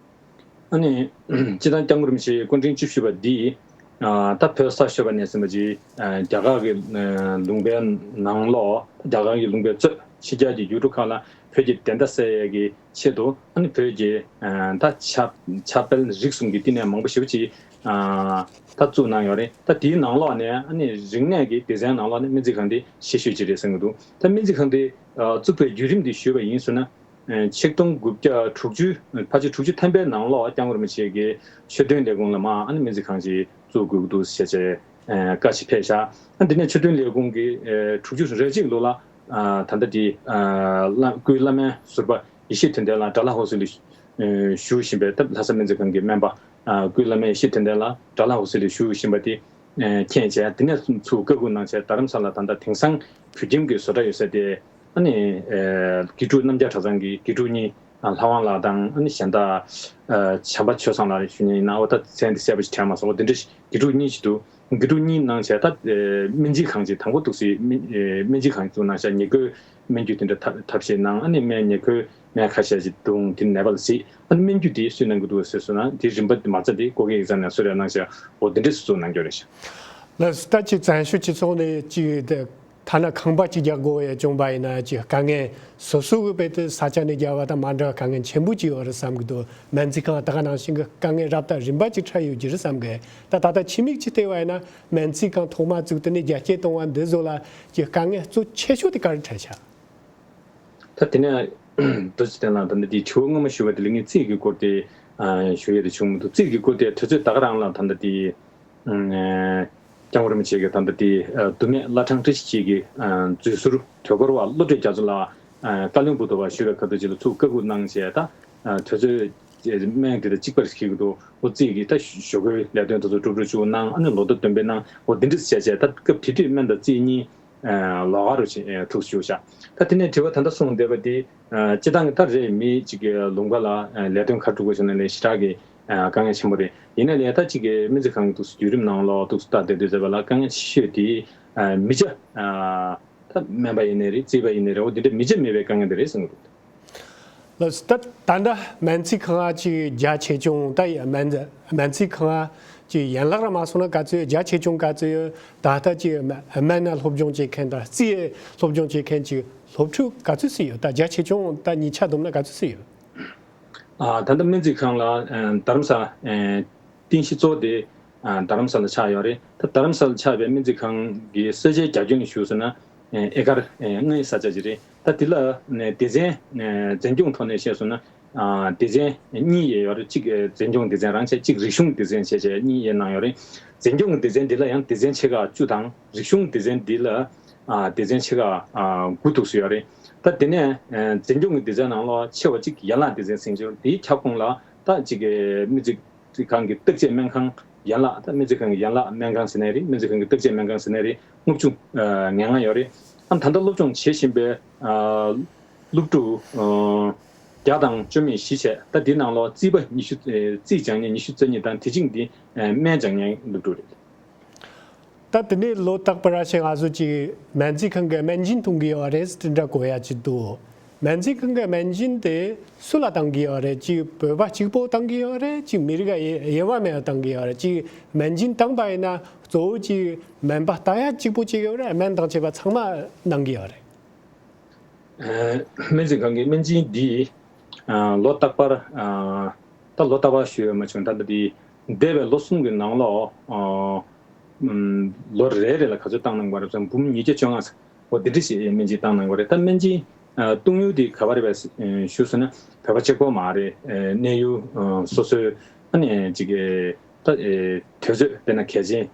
ཨ་ནི། སྤྱིར་བཏང་སྐྱབས་མགོན་རིན་པོ་ཆེའི་སྐུ་ཕྲེང་བཅུ་བཞི་པ་འདིས། ད་བོད་ས་ཤོར་བ་ནས་ཟིན་པ་ཅིག་རྒྱ་གར་གྱི་ལུང་པའི་ནང་ལོགས། རྒྱ་གར་གྱི་ལུང་པའི་གཙོས་ཕྱི་རྒྱལ་གྱི་ཡུལ་གྲུ་ཁག་ལ་བོད་ཀྱི་བདེན་མཐའ་གསལ་ཡས་ཀྱི་ཆེད་དུ། ཨ་ནི་བོད་ཀྱི་ད་ཕྱག་ཕྱག་དཔེ་རིགས་གསུམ་གྱི་བསྟི་གནས་མང་པོ་ཞེ་པོ་ཅིག་ད་བཙུགས་གནང་ཡོད་རེད། ད་དེའི་ནང་ལོགས་ནས། ཨ་ནི་རིག་གནས་ཀྱི་སྡེ་ཚན་ནང་ལོགས་ནས་སྨན་རྩིས་ཁང་འདི་ཆེ་ཤོས་ཅིག་རེད་བསམ་གྱི་འདུག་ད་སྨན་རྩིས་ཁང་འདི་བཙུགས་པའི་བརྒྱུད་རིམ་འདི་ཞུས་པ་ཡིན་ཟེར་ན། ཆིག་སྟོང་དགུ་བརྒྱ་དྲུག་ཅུ། ཕལ་ཆེར་དྲུག་ཅུ་ཐམ་པའི་ནང་ལོགས་སྐྱབས་མགོན་རིན་པོ་ཆེ་གིས་ཆོས་དོན་ལས་ཁུངས་ལ་མར། ཨ་ནི་སྨན་རྩིས་ཁང་ཅིག་བཙུགས་དགོས་ཀྱི་འདུག་ཟེར་བྱས་བཀའ་ཞིག་ཕེབས་ཤག་ཨ། འདི་ནས་ཆོས་དོན་ལས་ཁུངས་ཀྱིས་དྲུག་ཅུ་རེ་གཅིག་ལོ་ལ་ད་ལྟ་དེ་སྐུའི་བླ་སྨན་ཟུར་པ་ཡེ་ཤེས་དོན་ལྡན་ལགས་ཌལ་ཧོ་སི་ལ་བཞུགས་བཞིན་པའི། ད་ལྷ་ས་སྨན་རྩིས་ཁང་གི་སྨན་པ་སྐུའི་བླ་སྨན་ཡེ་ཤེས་དོན་ལྡན་ལགས་ཌལ་ཧོ་སི་ལ་བཞུགས་བཞིན་པ་དེ་མཁྱེན་བྱས། དེ་ནས་ཚུར་བཀའ་བསྒོ་གནང་བྱས། རྡ་རམ་ས་ལ་ད་ལྟ་དེང་སང་བོད་ཁྱིམ་གྱི་བཟོ་གྲྭ་ཡོད་ས་དེ། ཨ་ནི། དགེ་ཕྲུག་རྣམ་རྒྱལ་གྲྭ་ཚང་གི་དགེ་ཕྲུག་གཉིས། ལྷ་དབང་ལགས་དང་། ཨ་ནི་གཞན་དག་བྱམས་པ་ཆོས་བཟང་ལགས་ཞུ་མཁན་ཡིན་ན། འོ་ད་མཚན་དེ་གསལ་པོ་ཞིག་དྲན་མ་སོང་། འོ་དེ་འདྲ་དགེ་ཕྲུག་གཉིས་ཞིག་འདུག་དགེ་ཕྲུག་གཉིས་གནང་བྱས། ད་སྨན་རྩིས་ཁང་ཅིག་དང་པོ་འདུག་སེ་སྨན་སྨན་རྩིས་ཁང་བཙུགས་གནང་བྱས། ཉེར་མཁོའི་སྨན་རྒྱུ་དེ་འདྲ་ཐབས་ཐབས་ཤེས་གནང་། ཨ་ནི་སྨན་ཉེར་མཁོའི་སྨན་ཁ་ཤས་ཅིག་བརྡུངས། དེ་ནད་པ་ལ་གཟིགས། ཨ་ནི་སྨན་རྒྱུ་དེ་སུས་གནང་གི་འདུག་ཟེར་སོང་ན། དེའི་རིམ་པ་དེ་མ་རྩ་དེ་སྒོ་སྐལ་ཡིག་ཚང་ནས་སུ་རེད་གནང་བྱས། འོ་དེ་འདྲ་སེ་བཙུགས་གནང་རྒྱུ་རེད་ཤག་ལགས་སོ། ད་ཅིག་བཙན་བྱོལ་སྤྱི་ཚོགས་ནས་ཅིག་དེ་ཐ་ན་ཁང་པ་ཅིག་རྒྱག་དགོས་ཡ་བྱུང་བ་ཡིན་ན། ཅིག་དཀའ་ངལ་སོ་སོ་གི་དཔེ་དེ་ས་ཆ་ནས་རྒྱབ་པ་དང་མ་འདྲ་བ་དཀའ་ངལ་ཆེན་པོ་ཅིག་ཡོད་རེད་བསམ་གི་འདུག་སྨན་རྩིས་ཁང་ད་ག་ནང་བཞིན་གི་དཀའ་ངལ་རབ་དང་རིམ་པ་ཅིག་འཕྲད་ཡོད་ཀྱི་རེད་བསམ་གི། ད་ད་ལྟ་ཕྱི་མིག་ཅིག་བལྟས་པ་ཡིན་ན། སྨན་རྩིས་ཁང་ཐོག་མ་བཙུགས། དེ་ནས་རྒྱ་སྐྱེད་གཏོང་བ་འདི་ཚོ་ལ་ཅིག་དཀའ་ངལ་གཙོ་ཆེ་ཤོས་དེ་ག་རེ་འཕྲད་ཤག་ད་དེ་ནས་རྡོ་རྗེ་བསྟན་ལགས། ད་ལྟ་དེ་དྲི་བ་སྔོན་མ་ཞུས་པ་དེ་ལ་ངས་རྩིས་ཀྱི་སྐོར་དེ་ཞུ་ཡས་དེ་བྱུང་མི་འདུག་རྩིས་ཀྱི་སྐོར་དེ་དུས་ཚོད་ད་ག་རང་ལ། ད་ལྟ་དེ་སྐྱབས་མགོན་རིན་པོ་ཆེ་གིས་ད་ལྟ་དེ་མདོ་སྨད་བླ་བྲང་བཀྲ་ཤིས་འཁྱིལ་གྱི་འཛུལ་ཟུར་དོལ་འཁོར་བ་བློ་གྲོས་རྒྱ་མཚོ་ལགས་བཀའ་བློན་པོ་ཏོ་བ་ཞུས་པའི་ཁ་ཐུག་ཅིག་ལ་ཚུར་བཀའ་བསྒོ་གནང་བྱས། ད་དུས་ཚོད་སྨན་དེ་དང་གཅིག་པ་རེད་འཁྱེར་གྱི་འདུག་འོ་རྩིས་ཀྱི་ད་ཞོགས་ཀའི་ལས་དོན་དེ་ཚོ་གྲུབ་གྲུབ་བཅུག་གནང་། ཨ་ནི་ལོ་ཟླ་སྟོན་པའི་གནང་། འོ་འདི་འདྲ་བྱས་བྱས། ད་སྐབས་དེ་དུས་སྨན་དང་རྩིས་གཉིས་ལོགས་ཀ་རུ་ཐུགས་སུ་ཆུད་ཤག་ད་དེ་ནས་དྲི་བ་ད་ལྟ་གསུངས་བསྡད་པ་དེ། སྤྱིར་བཏང་གི་ད་རེད། མི་གཅིག་གི་ལུང་པ་ལ་ལས་དོན་ཁག་སྒྲུབ་དགོས་བྱུང་ན་ལས་ཞེ་དྲག་གི་དཀའ་ངལ་ཆེན་པོ་རེད། ཡིན་ན་ལས་ད་གཅིག་གི་སྨན་རྩིས་ཁང་གི་འདུག་སེ་བརྒྱུད་རིམ་ནང་ལོགས་འདུག་སེ་ལྟ་བསྡད་དུས་ཙམ་པ་ལ། དཀའ་ངལ་ཆེ་ཤོས་དེ་མི་ཆ། ད་སྨན་པ་ཡིན་ནའི་རེད། རྩིས་པ་ཡིན་ནའི་རེད། འོ་འདི་འདྲ་མི་ཆ་མེད་པའི་དཀའ་ངལ་དེ་རེད་བསམ་གྱི་འདུག་ལགས་སོ། ད་ད་ལྟ་སྨན་རྩིས་ཁང་ཅིག་རྒྱ་ཆེ་ཆུང་། ད་སྨན་སྨན་རྩིས་ཁང་ཅིག་ཡན་ལག་ར་མ་སོང་ན་ག་ཚོད། རྒྱ་ཆེ་ཆུང་ག་ཚོད་ཡོད། ད་ལྟ་ཅིག་སྨན་སྨན་ན་སློབ་སྦྱོང་བྱེད་མཁན་དང་རྩིས་སློབ་སྦྱོང་བྱེད་མཁན་ཅིག་སློབ་ཕྲུག་ག་ཚོད་ཙམ་ཡོད། ད་རྒྱ་ཆེ་ཆུང་ད་གཉིས་ཆ་བསྡོམས་ན་ག་ཚོད་ཙམ་ཡོད། ད་ལྟ་སྨན་རྩིས་ཁང་ལ་རྡ་རམ་ས་རྟེན་གཞི་གཙོ་བོ་དེ་རྡ་རམ་ས་ལ་ཆགས་ཡོད་རེད། ད་རྡ་རམ་ས་ལ་ཆགས་པའི་སྨན་རྩིས་ཁང་གི་ས་ཆའི་རྒྱ་ཁྱོན་ཞུས་སོང་ན་ཨེ་ཀར་ལྔའི་ས་ཆ་ཅིག་རེད། ད་དེ་ལ་སྡེ་ཚན་འཛིན་སྐྱོང་ཐོག་ནས་བཤད་སོང་ན་སྡེ་ཚན་གཉིས་ཡས་ཡོད་རེད། གཅིག་འཛིན་སྐྱོང་སྡེ་ཚན་རང་བྱས། གཅིག་རིག་གཞུང་སྡེ་ཚན་བྱས་བྱས་གཉིས་ཡས་གནང་ཡོད་རེད། འཛིན་སྐྱོང་གི་སྡེ་ཚན་འདི་ལ་ཡང་སྡེ་ཚན་ཆེ་ཁག་བཅུ་དང་། རིག་གཞུང་སྡེ་ཚན་འདི་ལ་སྡེ་ཚན་ཆེ་ཁག་དགུ་འདུག་སེ་ཡོད་རེད། ད་དེ་ནས་འཛིན་སྐྱོང་གི་སྡེ་ཚན་ནང་ལོགས་ཆེ་བ་གཅིག་ཡན་ལག་སྡེ་ཚན་ཟེར་གྱི་ཡོད་རེད། དེའི་ཁྱབ་ཁོངས་ལ་ད་གཅིག་སྨན་རྩིས་ཁང་གི་བརྟག་དཔྱད་སྨན་ཁང་ཡན་ལག་ད་སྨན་རྩིས་ཁང་གི་ཡན་ལག་སྨན་ཁང་ཟེར་ནའི་རེད། སྨན་རྩིས་ཁང་གི་བརྟག་དཔྱད་སྨན་ཁང་ཟེར་ནའི་རེད། ལྔ་བཅུ་ང་ལྔ་ཡོད་རེད། ཨ་ད་ལྟ་སློབ་སྦྱོང་བྱེད་བཞིན་པའི་སློབ་ཕྲུག་བརྒྱ་དང་བཅུ་མེད་བཞི་བྱས། ད་འདི་ནང་ལོགས་རྩིས་པ་ཉི་ཤུ། རྩིས་སྦྱང་མཁན་ཉི་ཤུ་རྩ་གཉིས་དང་། དེ་བཞིན་འདི་སྨན་སྦྱང་མཁན་སློབ་ཕྲུག་རེད། ད་དེ་ནས་ལོ་རྟག་པར་ཞིག་ང་ཚོ་ཅིག་སྨན་རྩིས་ཁང་གི་སྨན་སྦྱིན་གཏོང་གི་ཡོད་རེད་ཟེར་འདྲ་གོ་ཡ་ཅིག་འདུག་སྨན་རྩིས་ཁང་གི་སྨན་སྦྱིན་དེ་སུ་ལ་གཏང་གི་ཡོད་རེད། ཅིག་བོད་པ་གཅིག་པོ་གཏང་གི་ཡོད་རེད། ཅིག་མི་རིགས་དབྱེ་བ་མེད་པ་གཏང་གི་ཡོད་རེད། ཅིག་སྨན་སྦྱིན་བཏང་པ་ཡིན་ན་གཙོ་བོ་ཅིག་སྨན་པ་ལྟ་ཡ་གཅིག་པོ་ཅིག་ཡོད་རེད། སྨན་དང་བཅས་པ་ཚང་མ་གནང་གི་ཡོད་རེད། སྨན་རྩིས་ཁང་གི་སྨན་སྦྱིན་འདི་ལོ་རྟག་པར་ད་ལོ་རྟག་པར་ཞུ་ཡ་མ་བྱུང་། ད་ལྟ་འདི་འདས་པའི་ལོ་གསུམ་གྱི་ནང་ལོགས་ལོ་རེ་རེ་ལ་ག་ཚོད་བཏང་གནང་བ་རེད་ཟེར་ན། འབུམ་ཉིས་བརྒྱ་བཅོ་ལྔ་ཙམ། འོ་འདི་འདྲ་ཞིག་སྨན་སྦྱིན་བཏང་གནང་བ་རེད། ད་སྨན་སྦྱིན་གཏོང་ཡུལ་འདི་ག་པར་རེད་པས་ཞུས་སོང་ན། བོད་པ་གཅིག་པོ་མ་རེད། གནས་ཡུལ་སོ་སོའི་ཨ་ནི་ཅིག་ད་དུས་ཚོད་དཔེར་ན་གལ་ཆེན་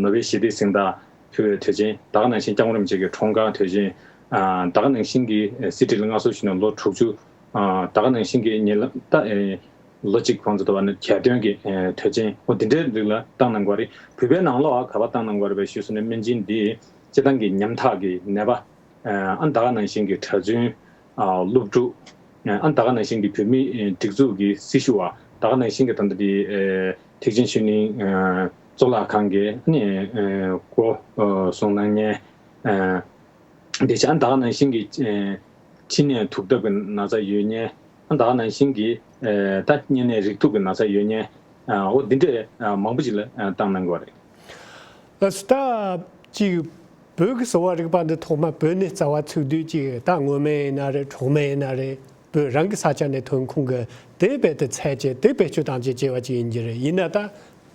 ནོ་བེལ་ཞི་བདེའི་གཟེངས་རྟགས་ཕུལ་བའི་དུས་ཆེན། ད་ག་ནང་བཞིན་སྐྱབས་མགོན་རིན་པོ་ཆེ་གི་འཁྲུངས་སྐར་དུས་ཆེན། ད་ག་ནང་བཞིན་གྱི་སྲིད་ཁྲི་ལ་མངའ་གསོལ་ཞུས་ནས་ལོ་དྲུག་ཅུ། ད་ག་ནང་བཞིན་གྱི་ཉེ་ལམ་ད་ལོ་གཅིག་གོང་དུ་བ་ནི་གྱ་སྟོན་གྱི་དུས་ཆེན། འོ་འདི་འདྲའི་རིགས་ལ་བཏང་གནང་དགོས་རེད། བོད་པའི་ནང་ལོགས་ག་པར་བཏང་གནང་དགོས་རེད་པས་ཞུས་སོང་ན། སྨན་སྦྱིན་འདི་སྤྱིར་བཏང་གི་ཉམ་ཐག་གི་ནད་པ་ ཨ་ད་ག་ནང་བཞིན་གྱི་གྲྭ་བཙུན། ཨ་སློབ་ཕྲུག་ཨ་ད་ག་ནང་བཞིན་གྱི་བོད་མི་སྒྲིག་འཛུགས་ཀྱི་སྲི་ཞུ་བ། ད་ག་ནང་བཞིན་གྱི་ད་ལྟ་དེ་ཨ་ཐེག་ཆེན་ཆོས་གླིང་ཨ་གཙུག་ལག་ཁང་གི་ཨ་ནི་ཨ་སྒོ་ཨ་སྲུང་གནང་མཁན། ཨ་དེ་བྱས་ཨ་ད་ག་ནང་བཞིན་གྱི་ཨ་མཁྲིས་ནད་དུག་ལྡབ་ཀྱི་ན་ཚ་ཡོད་མཁན། ཨ་ད་ག་ནང་བཞིན་གྱི་ཨ་ད་གཉན་ནད་རེག་དུག་གི་ན་ཚ་ཡོད་མཁན། ཨ་འོ་འདི་འདྲས་ཨ་མང་པོ་ཅིག་ལ་ཨ་བཏང་གནང་གི་ཡོད་རེད། ལགས་སོ། ད་ཅིག་བོད་ཀྱི་གསོ་བ་རིག་པ་འདི་ཐོག་མ་བོད་ནས་རྩ་བ་ཚུགས་དུས་ཅིག་ད་སྔོན་མ་ཡིན་ན་རེད། གྲོག་མ་ཡིན་ན་རེད། བོད་རང་གི་ས་ཆ་ནས་ཐོན་ཁུངས་ཀྱི་དེ་རྦད་དེ་འཚོལ་བྱས་དེ་བེད་སྤྱོད་བཏང་བྱས་བྱས་པ་ཅིག་ཡིན་གྱི་རེད། ཡིན་ན་ད་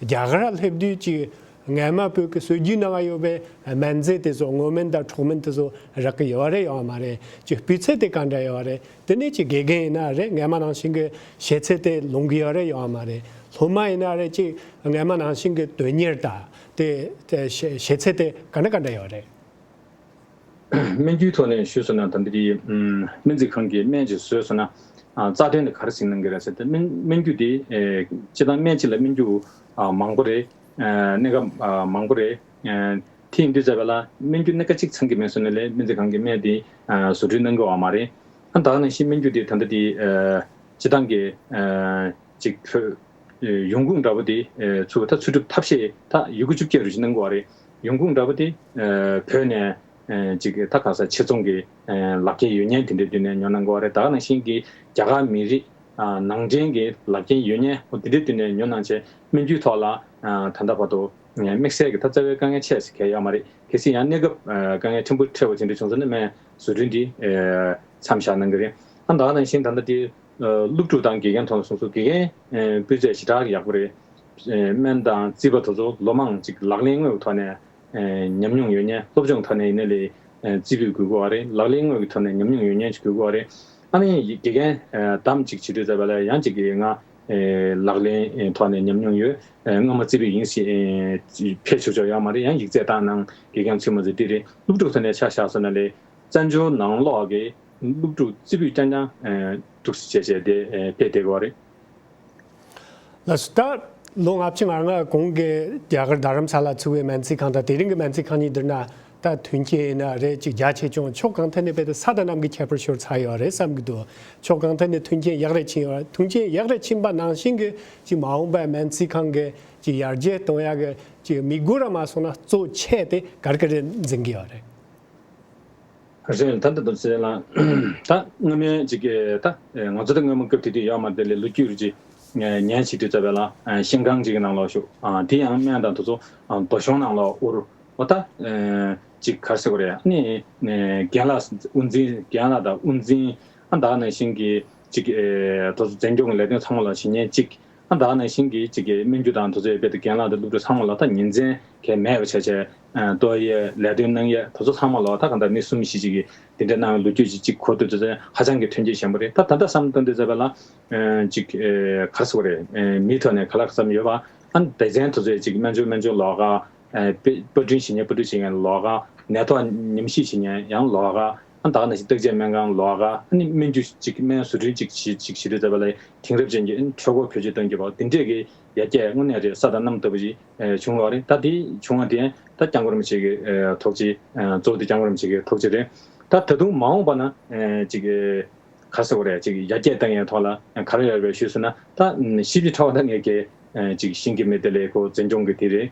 རྒྱ་གར་སླེབས་དུས་ཅིག་སྔ་མ་བོད་ཀྱི་སྲོལ་རྒྱུན་ནང་ཡོད་པའི་སྨན་རྫས་དེ་ཚོ། སྔོ་སྨན་དང་གྲོག་སྨན་དེ་ཚོ་རག་གི་ཡོད་རེད་ཡོད་མ་རེད། ཅིག་སྤུས་ཚད་དེ་ག་འདྲ་ཡོད་རེད། དེ་ནས་ཅིག་དགེ་རྒན་ཡིན་ན་རེད། སྔ་མ་ནང་བཞིན་གྱི་ཤེས་ཚད་དེ་ལོན་གྱི་ཡོད་རེད་ཡོད་མ་རེད། སློབ་མ་ཡིན་ན་རེད། ཅིག་སྔ་མ་ནང་བཞིན་གྱི་དོན་གཉེར་དང་དེ་དེ་ཤེས་ཤེས་ཚད་དེ་ག་འདྲ་ག་འདྲ་ཡོད་རེད། སྨན་རྒྱུའི་ཐོག་ནས་ཞུས་སོང་ན། ད་ལྟ་དེ་ཨམ་སྨན་རྩིས་ཁང་གིས་སྨན་ཅིག་བཟོས་སོང་ན། ཨ་རྩ་དོན་དེ་ག་རེ་ཟིན་གནང་གི་རེད་ཟེར་ཏེ། སྨན་སྨན་རྒྱུ་དེ་ཨེ་སྤྱིར་བཏང་སྨན་གཅིག་ལ་སྨན་རྒྱུ་ཨ་མང་པོ་རེད། ཨ་གནས་སྐབས་ཨ་མང་པོ་རེད། ཨ་དེ་ཡིན་དུས་ཙམ་པ་ལ་སྨན་རྒྱུ་སྣ་ཁ་གཅིག་ཚང་གི་མེད་སོང་ན་ལས་སྨན་རྩིས་ཁང་གིས་སྨན་དེ་ཨ་བཟོ་སྐྲུན་གནང་གི་ཡོད་མ་རེད། ཨ་ད་ག་ནང་བཞིན་སྨན་རྒྱུ་དེ་ད་ལྟ་དེ་ཨ་སྤྱིར་བཏང་གི་ཨ་ཅིག་བོད་ཡོང་ཁུངས་འདྲ་པོ་དེ་ཨ་ཚུར་ད་འཚོལ་སྒྲུབ་ཐབས་ཤེས་ད་ཡོད་རྒུ་བཅུ་བརྒྱད་རུ་ཅིག་གནང་གི་ཡོད་རེད། ཡོང་ཁུངས་འདྲ་པོ་དེ་ཨ་བོད་ནས་ཨ་ཅིག་ད་ག་ས་ཕྱིར་ཚོང་གི་ཨ་ལག་འཁྱེར་ཡོད་མཁན་དེ་འདྲའི་མདུན་ནས་ཉོ་གནང་གི་ཡོད་རེད། ད་ག་ནང་བཞིན་གྱི་རྒྱ་གར་མི་རིགས་ཨ་ནང་འདྲེན་གྱི་ལག་འཁྱེར་ཡོད་མཁན་འོ་དེ་འདྲའི་མདུན་ནས་ཉོ་གནང་བྱས། སྨན་རྒྱུའི་ཐོག་ལ་ཨ་ད་ལྟ་བར་དུ་དམིགས་བསལ་གྱི་ད་རྩ་བའི་དཀའ་ངལ་ཆེ་ཟེར་མཁན་ཡོད་མ་རེད། གལ་སྲིད་ཡང་གནས་སྐབས་ཨ་དཀའ་ངལ་ཕྲན་བུ་འཕྲད་པ་དེ་འདྲ་བྱུང་སོང་ན་སྨན་བཟོ་སྐྲུན་དེ་ཨ་མཚམས་བཞག་གནང་གི་རེད། ཨ་ད་ག་ནང་བཞིན་ད་ལྟ་དེ་ཨ་སློབ་ཕྲུག་དང་དགེ་རྒན་ཐོག་ནས་གསུངས་སོང་། དགེ་རྒན་ཨ་སྤུས་ཚད་ཞེ་དྲག་ཡག་པོ་རེད། ཨ་སྨན་དང་རྩིས་པ་དེ་ཚོ་ལོ་མང་ཅིག་ལག་ལེན་དངོས་ཀྱི་ཐོག་ནས་ཨ་ཉམས་མྱོང་ཡོད་མཁན། སློབ་སྦྱོང་ཐོག་ནས་ཡིན་ན་ལས་ཨ་རྩིས་པའི་དགོས་མཁོ་བ་རེད། ལག་ལེན་དངོས་ཀྱི་ཐོག་ནས་ཉམས་མྱོང་ཡོད་མཁན་ཅིག་དགོས་མཁོ་བ་རེད། ཨ་ནི་དགེ་རྒན་ཨ་བདམས་ཅིག་བྱེད་དུས་ཙམ་པ་ལ་ཡང་ཅིག་གིས་ང་ཨ་ལག་ལེན་ཐོག་ནས་ཉམས་མྱོང་ཡོད། ཨ་སྔོན་མ་རྩིས་པ་ཡིན་ཟེར་ཨ་ཕེབས་ཆོག་ཆོག་ཡོད་མ་རེད། ཡང་ཡིག་ཚད་བཏང་གནང་། དགེ་རྒན་ཚུད་མ་ཚུད་དེ་རེད། སློབ་ཕྲུག་ཐོག་ནས་ཆ་བཞག་སོང་ན་ལས་བཙན་བྱོལ་ནང་ལོགས་ཀྱི་སློབ་ཕྲུག་རྩིས་པ་རྐྱང་རྐྱང་ཨ་འདུག་སེ་བྱས་བྱས་དེ་ཨ་ཕེབས་བསྡད་ཀྱི་ཡོད་རེད། ལགས་སོ། ད་ལོ་ལྔ་བཅུ་ང་ལྔ་གོང་གི་རྒྱ་གར་རྡ་རམ་ས་ལ་ཚུགས་པའི་སྨན་རྩིས་ཁང་དང་དེ་རིང་གི་སྨན་རྩིས་ཁང་གཉིས་བསྡུར་ན་ད་མཐུན་རྐྱེན་ཡིན་ན་རེད། ཅིག་རྒྱ་ཆེ་ཆུང་ཕྱོགས་གང་ཐད་ནས་རྦད་དེ་ས་དང་གནམ་གྱི་ཁྱད་པར་ཤོར་ཚར་ཡོད་རེད་བསམ་གྱི་འདུག་ཕྱོགས་གང་ཐད་ནས་མཐུན་རྐྱེན་ཡག་རེ་ཕྱིན་ཡོད་རེད། མཐུན་རྐྱེན་ཡག་རེ་ཕྱིན་པ་ནང་བཞིན་གྱི་ཅིག་མ་འོངས་པའི་སྨན་རྩིས་ཁང་གི་ཅིག་ཡར་རྒྱས་གཏོང་ཡག་གི་ཅིག་དམིགས་སྒོ་ར་མ་སོང་ན་གཙོ་ཆེ་དེ་ག་རེ་ག་རེ་འཛིན་གྱི་ཡོད་རེད། ག་རེ་ཟེར་ན་ད་ལྟ་དུ་ཟེར་ན་ད་སྔོན་མའི་ཅིག་གི་ད་ང་ཚོ་ད་སྔོན་མ་སྐབས་དེ་དུས་ཡོད་མ་རེད། དེ་ལས་ལོ་རྒྱུས་རུ་ཅིག་ཉན་བྱེད་དུས་ཙམ་པ་ལ་ཤིང་ཁང་ཅིག་གི་ནང་ལོགས་ཤོག་ཨ་དེ་ཡང་སྨན་དང་དེ་ཚོ་ཨ་རྡོ་གཞོང་ནང་ལོགས་དབུར་འོ་ད་ཨ་ཅིག་ག་རེ་ཟེར་དགོས་རེད། ཨ་ནི་ཨ་རྒན་ལགས་དབུ་འཛིན། རྒན་ལགས་དང་དབུ་འཛིན། ཨ་ད་ག་ནང་བཞིན་གྱི་ཅིག་ཨ་དེ་ཚོ་འཛིན་སྐྱོང་གི་ལས་དོན་ཚང་མ་ལ་བྱེད་མཁན་ཅིག་ཨ་ད་ག་ནང་བཞིན་གྱི་ཅིག་གི་སྨན་རྒྱུ་དང་དེ་ཚོའི་རྦད་དེ་རྒན་ལགས་དང་སློབ་ཕྲུག་ཚང་མ་ལ་ད་ཉིན་མཚན་གང་མེད་པ་བྱས་བྱས་ཨ་གཏོང་ཡས་ལས་དོན་གནང་ཡས་དེ་ཚོ་ཚང་མ་ལ་ད་ག་འདྲ་མི་གསུམ་བཞི་ཅིག་གིས་དེ་འདྲ་གནང་བའི་ལོ་རྒྱུས་ཅིག་ཅིག་གོ་ཐུབ་དུས་ཚོད་ཧ་ཅང་གི་མཐུན་རྐྱེན་ཞན་པོ་རེད། ད་ད་ལྟ་བསམ་བློ་གཏོང་དུས་ཙམ་པ་ལ་ཨ་ཅིག་ཨ་ག་རེ་ཟེར་དགོས་རེད། ཨ་མིའི་ཐོག་ནས་ག་ལ་ག་ཙམ་ཡོད་པ། ཨ་སྡེ་ཚན་དེ་ཚོའི་ཅིག་སྨན་སྦྱོར་སྨན་སྦྱོར་ལོགས་ཀ་ཨ་དཔེ་པར་སྐྲུན་བྱེད་མཁན་པར་སྐྲུན་བྱེད་མཁན་ལོགས་ཀ་ནད་ཐོག་ཉམས་ཞིབ་བྱེད་མཁན་ཡང་ལོགས་ཀ་ཨ་ད་ག་ནང་བཞིན་བརྟག་དཔྱད་སྨན་ཁང་ལོགས་ཀ་ཨ་ནི་སྨན་རྒྱུ་ཅིག་སྨན་བཟོ་སྐྲུན་ཅིག་བྱེད་ཅིག་བྱེད་དུས་ཙམ་པ་ལ་དེང་རབས་ཅན་གྱི་ཨ་ནི་འཕྲུལ་འཁོར་བེད་སྤྱོད་གཏོང་རྒྱུ་བ་འདི་འདྲས་ཀྱི་ཡར་རྒྱས་དངོས་གནས་རེད། ས་དང་གནམ་ལྟ་བུ་ཞིག་ཨ་བྱུང་བ་རེད། ད་དེ་བྱུང་བ་དེ་ད་སྐྱབས་མགོན་རིན་པོ་ཆེ་གི་ཨ་ཐུགས་རྗེ། ཨ་གཙོ་བོ་དེ་སྐྱབས་མགོན་རིན་པོ་ཆེ་གི་ཐུགས་རྗེ་རེད། ད་ད་དུང་མ་འོངས་པ་ན་ཨ་ཅིག་ཨ་ག་རེ་ཟེར་དགོས་རེད། ཅིག་ཡར་རྒྱས་བཏང་ཡས་ཐོག་ལ་ག་རེ་ཡོད་རེད་ཞུས་སོང་ན། ད་ཞིབ་ཅིག་ཕྲ་བ་ད་ངས་ཀྱི་ཅིག་ཤེས་ཀྱི་མེད། དེ་ལས་ཁོ་འཛིན་སྐྱོང་གི་དེ་རེད།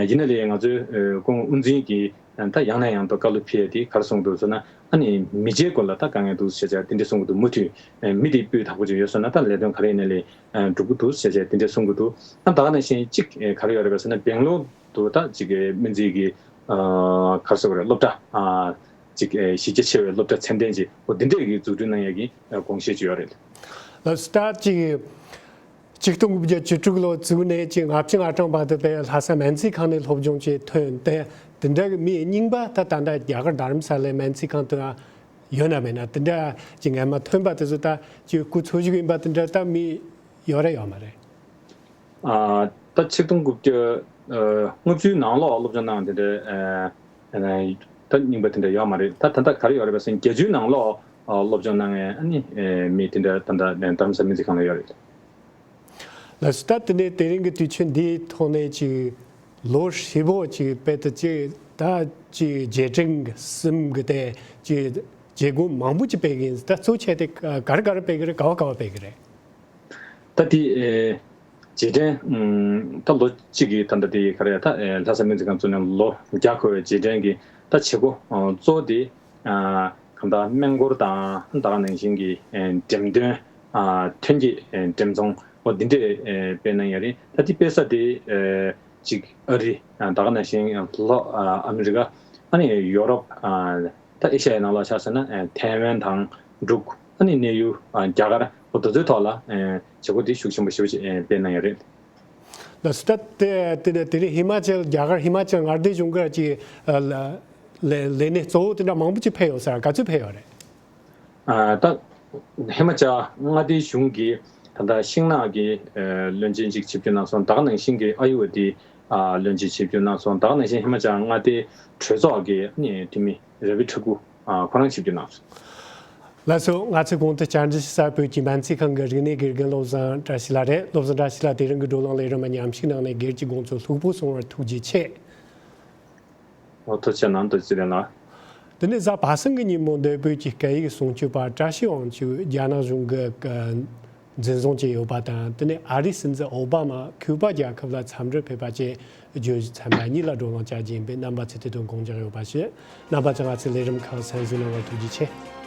ཡིན་ན་ལས་ང་ཚོའི་ཁོང་དབུ་འཛིན་གྱིས་ད་ཡང་ནས་ཡང་དུ་བཀའ་སློབ་ཕེབས་དེ་ག་རེ་གསུངས་འདུག་ཟེར་ན། ཨ་ནི་མི་ཚེའི་སྐོར་ལ་ད་དཀའ་ངལ་འདུག་ཟེར་བྱས་དེ་འདྲ་གསུང་གི་འདུག་མུ་མཐུད་མི་དེ་སྤུས་དག་པོ་ཅིག་ཡོད་སོང་ན་ད་ལས་དོན་ག་རེ་ཡིན་ན་ལས་འགྲུབ་ཀྱི་འདུག་ཟེར་བྱས་དེ་འདྲ་གསུང་གི་འདུག་ཨ་ད་ག་ནང་བཞིན་གཅིག་ག་རེ་ཡོད་རེད་པས་ཟེར་ན། སྦེང་ལོར་དུ་ད་ཅིག་སྨན་རྩིས་ཀྱི་ག་རེ་ཟེར་དགོས་རེད། སློབ་གྲྭ་ཅིག་གཞི་རྒྱ་ཆེ་བའི་སློབ་གྲྭ་ཚད་ལྡན་ཅིག་འོ་འདི་འདྲས་ཀྱི་འཛུགས་སྐྲུན་གནང་ཡས་ཀྱི་དགོངས་བཞེས་ཅིག་ཡོད་རེད། ལགས་སོ། ད་ཅིག་ཆིག་སྟོང་དགུ་བརྒྱ་བཅུ་དྲུག་ལོ་ཚུགས་ནས་ཅིག་ལྔ་བཅུ་ང་གྲངས་བར་དུ་པའི་ལྷ་ས་སྨན་རྩིས་ཁང་ནས་སློབ་སྦྱོང་བྱས་ཐོན་ཏེ་དེ་འདྲ་གི་མི་རྙིང་པ་ད་ད་ལྟ་རྒྱ་གར་རྡ་རམ་ས་ལའི་སྨན་རྩིས་ཁང་དུ་ཡོད་ན་མེད་ན། དེ་འདྲ་ཅིག་སྔ་མ་ཐོན་པ་དེ་ཚོ་ད་ཅིག་སྐུ་འཚོ་བཞུགས་ཡིན་པ་དེ་འདྲ་ད་མི་ཡོད་རེད་ཡོད་མ་རེད། ཨ་ད་ཆིག་སྟོང་དགུ་བརྒྱ་ཨ་ལྔ་བཅུའི་ནང་ལོགས་སློབ་སྦྱོང་གནང་དེ་འདྲ་ཨ་ཨ་ད་རྙིང་པ་དེ་འདྲ་ཡོད་མ་རེད། ད་ད་ལྟ་ག་རེ་ཡོད་རེད་པས་ཟེར་ན། བརྒྱད་ཅུའི་ནང་ལོགས་ཨ་སློབ་སྦྱོང་གནང་མཁན་ཨ་ནི་ཨ་མི་དེ་འདྲ་ད་ལྟ་རྡ་རམ་ས་སྨན་རྩིས་ཁང་ལ་ཡོད་རེད། ལགས་སོ། ད་དེ་ནས་དེ་རིང་གི་དུས་ཆེན་འདིའི་ཐོག་ནས་ཅིག་ལོ་ཧྲིལ་པོ་ཅིག་དཔེ་དེ་ཅིག་ད་ ད་ཅིག་རྗེས་དྲན་གསུམ་གི་དེ་ཅིག་བྱེད་སྒོ་མང་པོ་ཅིག་སྤེལ་གི་ཡིན། ད་གཙོ་ཆེ་དེ་ག་རེ་ག་རེ་སྤེལ་གི་རེད། ག་བ་ག་བ་སྤེལ་གི་རེད། ད་དེ་ཨེ་རྗེས་དྲན་ཨུམ་ད་ལོ་གཅིག་གི་ད་ལྟ་དེ་ག་རེ་ད་ཨེ་ལྷ་ས་སྨན་རྩིས་ཁང་བཙུགས་ནས་ལོ་བརྒྱ་འཁོར་བའི་རྗེས་དྲན་གྱི་ད་བྱེད་སྒོ་ཨ་གཙོ་བོ་དེ་ཨ་གང་ལྟར་སྨན་སྐོར་དང་ད་ག་ནང་བཞིན་གྱི་ཨེ་འགྲེམས་སྟོན་ཨ་ཐོན་སྐྱེད་ཨེ་འགྲེམས་ཚོང་འོ་འདི་འདྲས་ཨེ་སྤེལ་གནང་ཡ་རེད། ད་དེ་སྤེལ་ས་དེ་ཨེ་ཅིག་ཨ་རི་ཨ་ད་ག་ནང་བཞིན་ལྷོ་ཨ་ཨ་མི་རི་ཀ་ཨ་ནི་ཡོ་རོབ་ཨ་ད་ཨེ་ཤ་ཡའི་ནང་ལ་ཆ་བཞག་ན་ཨེ་ཐའེ་ཝན་དང་འབྲུག་ཨ་ནི་གནས་ཡུལ་ཨ་རྒྱ་གར་འོ་དེ་ཚོའི་ཐོག་ལ་ཨེ་བྱེད་སྒོ་དེ་ཤུགས་ཆེན་པོ་ཞེ་པོ་ཅིག་ཨེ་སྤེལ་གནང་ཡོད་རེད། ལགས་སོ། ད་དེ་དེ་དེ་རིང་ཧི་མ་ཅལ་རྒྱ་གར་ཧི་མ་ཅལ་མངའ་སྡེ་གཞུང་གི་ཅིག་ཨ་ལ་ལས་ལས་གནས་གཙོ་བོ་དེ་འདྲ་མང་པོ་ཅིག་ཕེབས་ཡོད་ས་རེད། ག་ཚོད་ཕེབས་ཡོད་རེད། ཨ་ད་ཧི་མ་ཅལ་མངའ་སྡེའི་གཞུང་གིས་ད་ལྟ་ཤིང་ནགས་ཀྱི་ཨ་བློན་ཆེན་ཅིག་ཆིབས་བསྒྱུར་གནང་སོང་། ད་ག་ནང་བཞིན་གྱི་ཨ་ཡུ་ཝེ་ཏི་ཨ་བློན་ཆེན་ཆིབས་བསྒྱུར་གནང་སོང་། ད་ག་ནང་བཞིན་ཧི་མ་ཅལ་མངའ་སྡེའི་གྲོས་ཚོགས་ཀྱི་ཨ་ནི་འཐུས་མི་ར་བི་ཐ་ཀུར་ཨ་ཁོ་རང་ཆིབས་བསྒྱུར་གནང་སོང་། ལགས་སོ། ང་ཚོས་གོང་དུ་བཅར་འདྲི་ཞུ་ས་བོད་ཀྱི་སྨན་རྩིས་ཁང་གི་རིག་གནས་དགེ་རྒན་བློ་བཟང་བཀྲ་ཤིས་ལགས་རེད། བློ་བཟང་བཀྲ་ཤིས་ལགས་དེ་རིང་གི་བགྲོ་གླེང་ལས་རིམ་མཉམ་ཞུགས་གནང་ནས་སྒེར་གྱི་དགོངས་ཚུལ་ལྷུག་པོ་གསུངས་པར་ཐུགས་རྗེ་ཆེ། འོ་ཐུགས་རྗེ་གནང་། ཐུགས་རྗེ་ཆེ་ལགས། དེ་ནས་གཟའ་པ་སངས་ཀྱི་ཉིན་མོ་འདིར་བོད་ཀྱི་སྐད་ཡིག་སྲུང་སྐྱོབ་པ་བཀྲ་ཤིས་དབང་ཕྱུག་རྒྱ་ནག་གཞུང་གི་འཛིན་བཟུང་བྱས་ཡོད་པ་དང་། དེ་ནས་ཨ་རིའི་སྲིད་འཛིན་ཨོ་བྷ་མ་ཁིའུ་པ་རྒྱལ་ཁབ་ལ་འཚམས་འདྲིར་ཕེབས་པ་བཅས་བརྗོད་གཞི་ཚན་པ་གཉིས་ལ་བགྲོ་གླེང་བྱ་རྒྱུ་ཡིན་པས། རྣམ་པ་ཚོས་དེ་དོན་དགོངས་འཇགས་ཡོད་པ་ཞུ། རྣམ་པ་ཚོས་ང་ཚོའི་ལས་རིམ་ཁག་གསན་གཟིགས་གནང་བར་ཐུགས་རྗེ་ཆེ།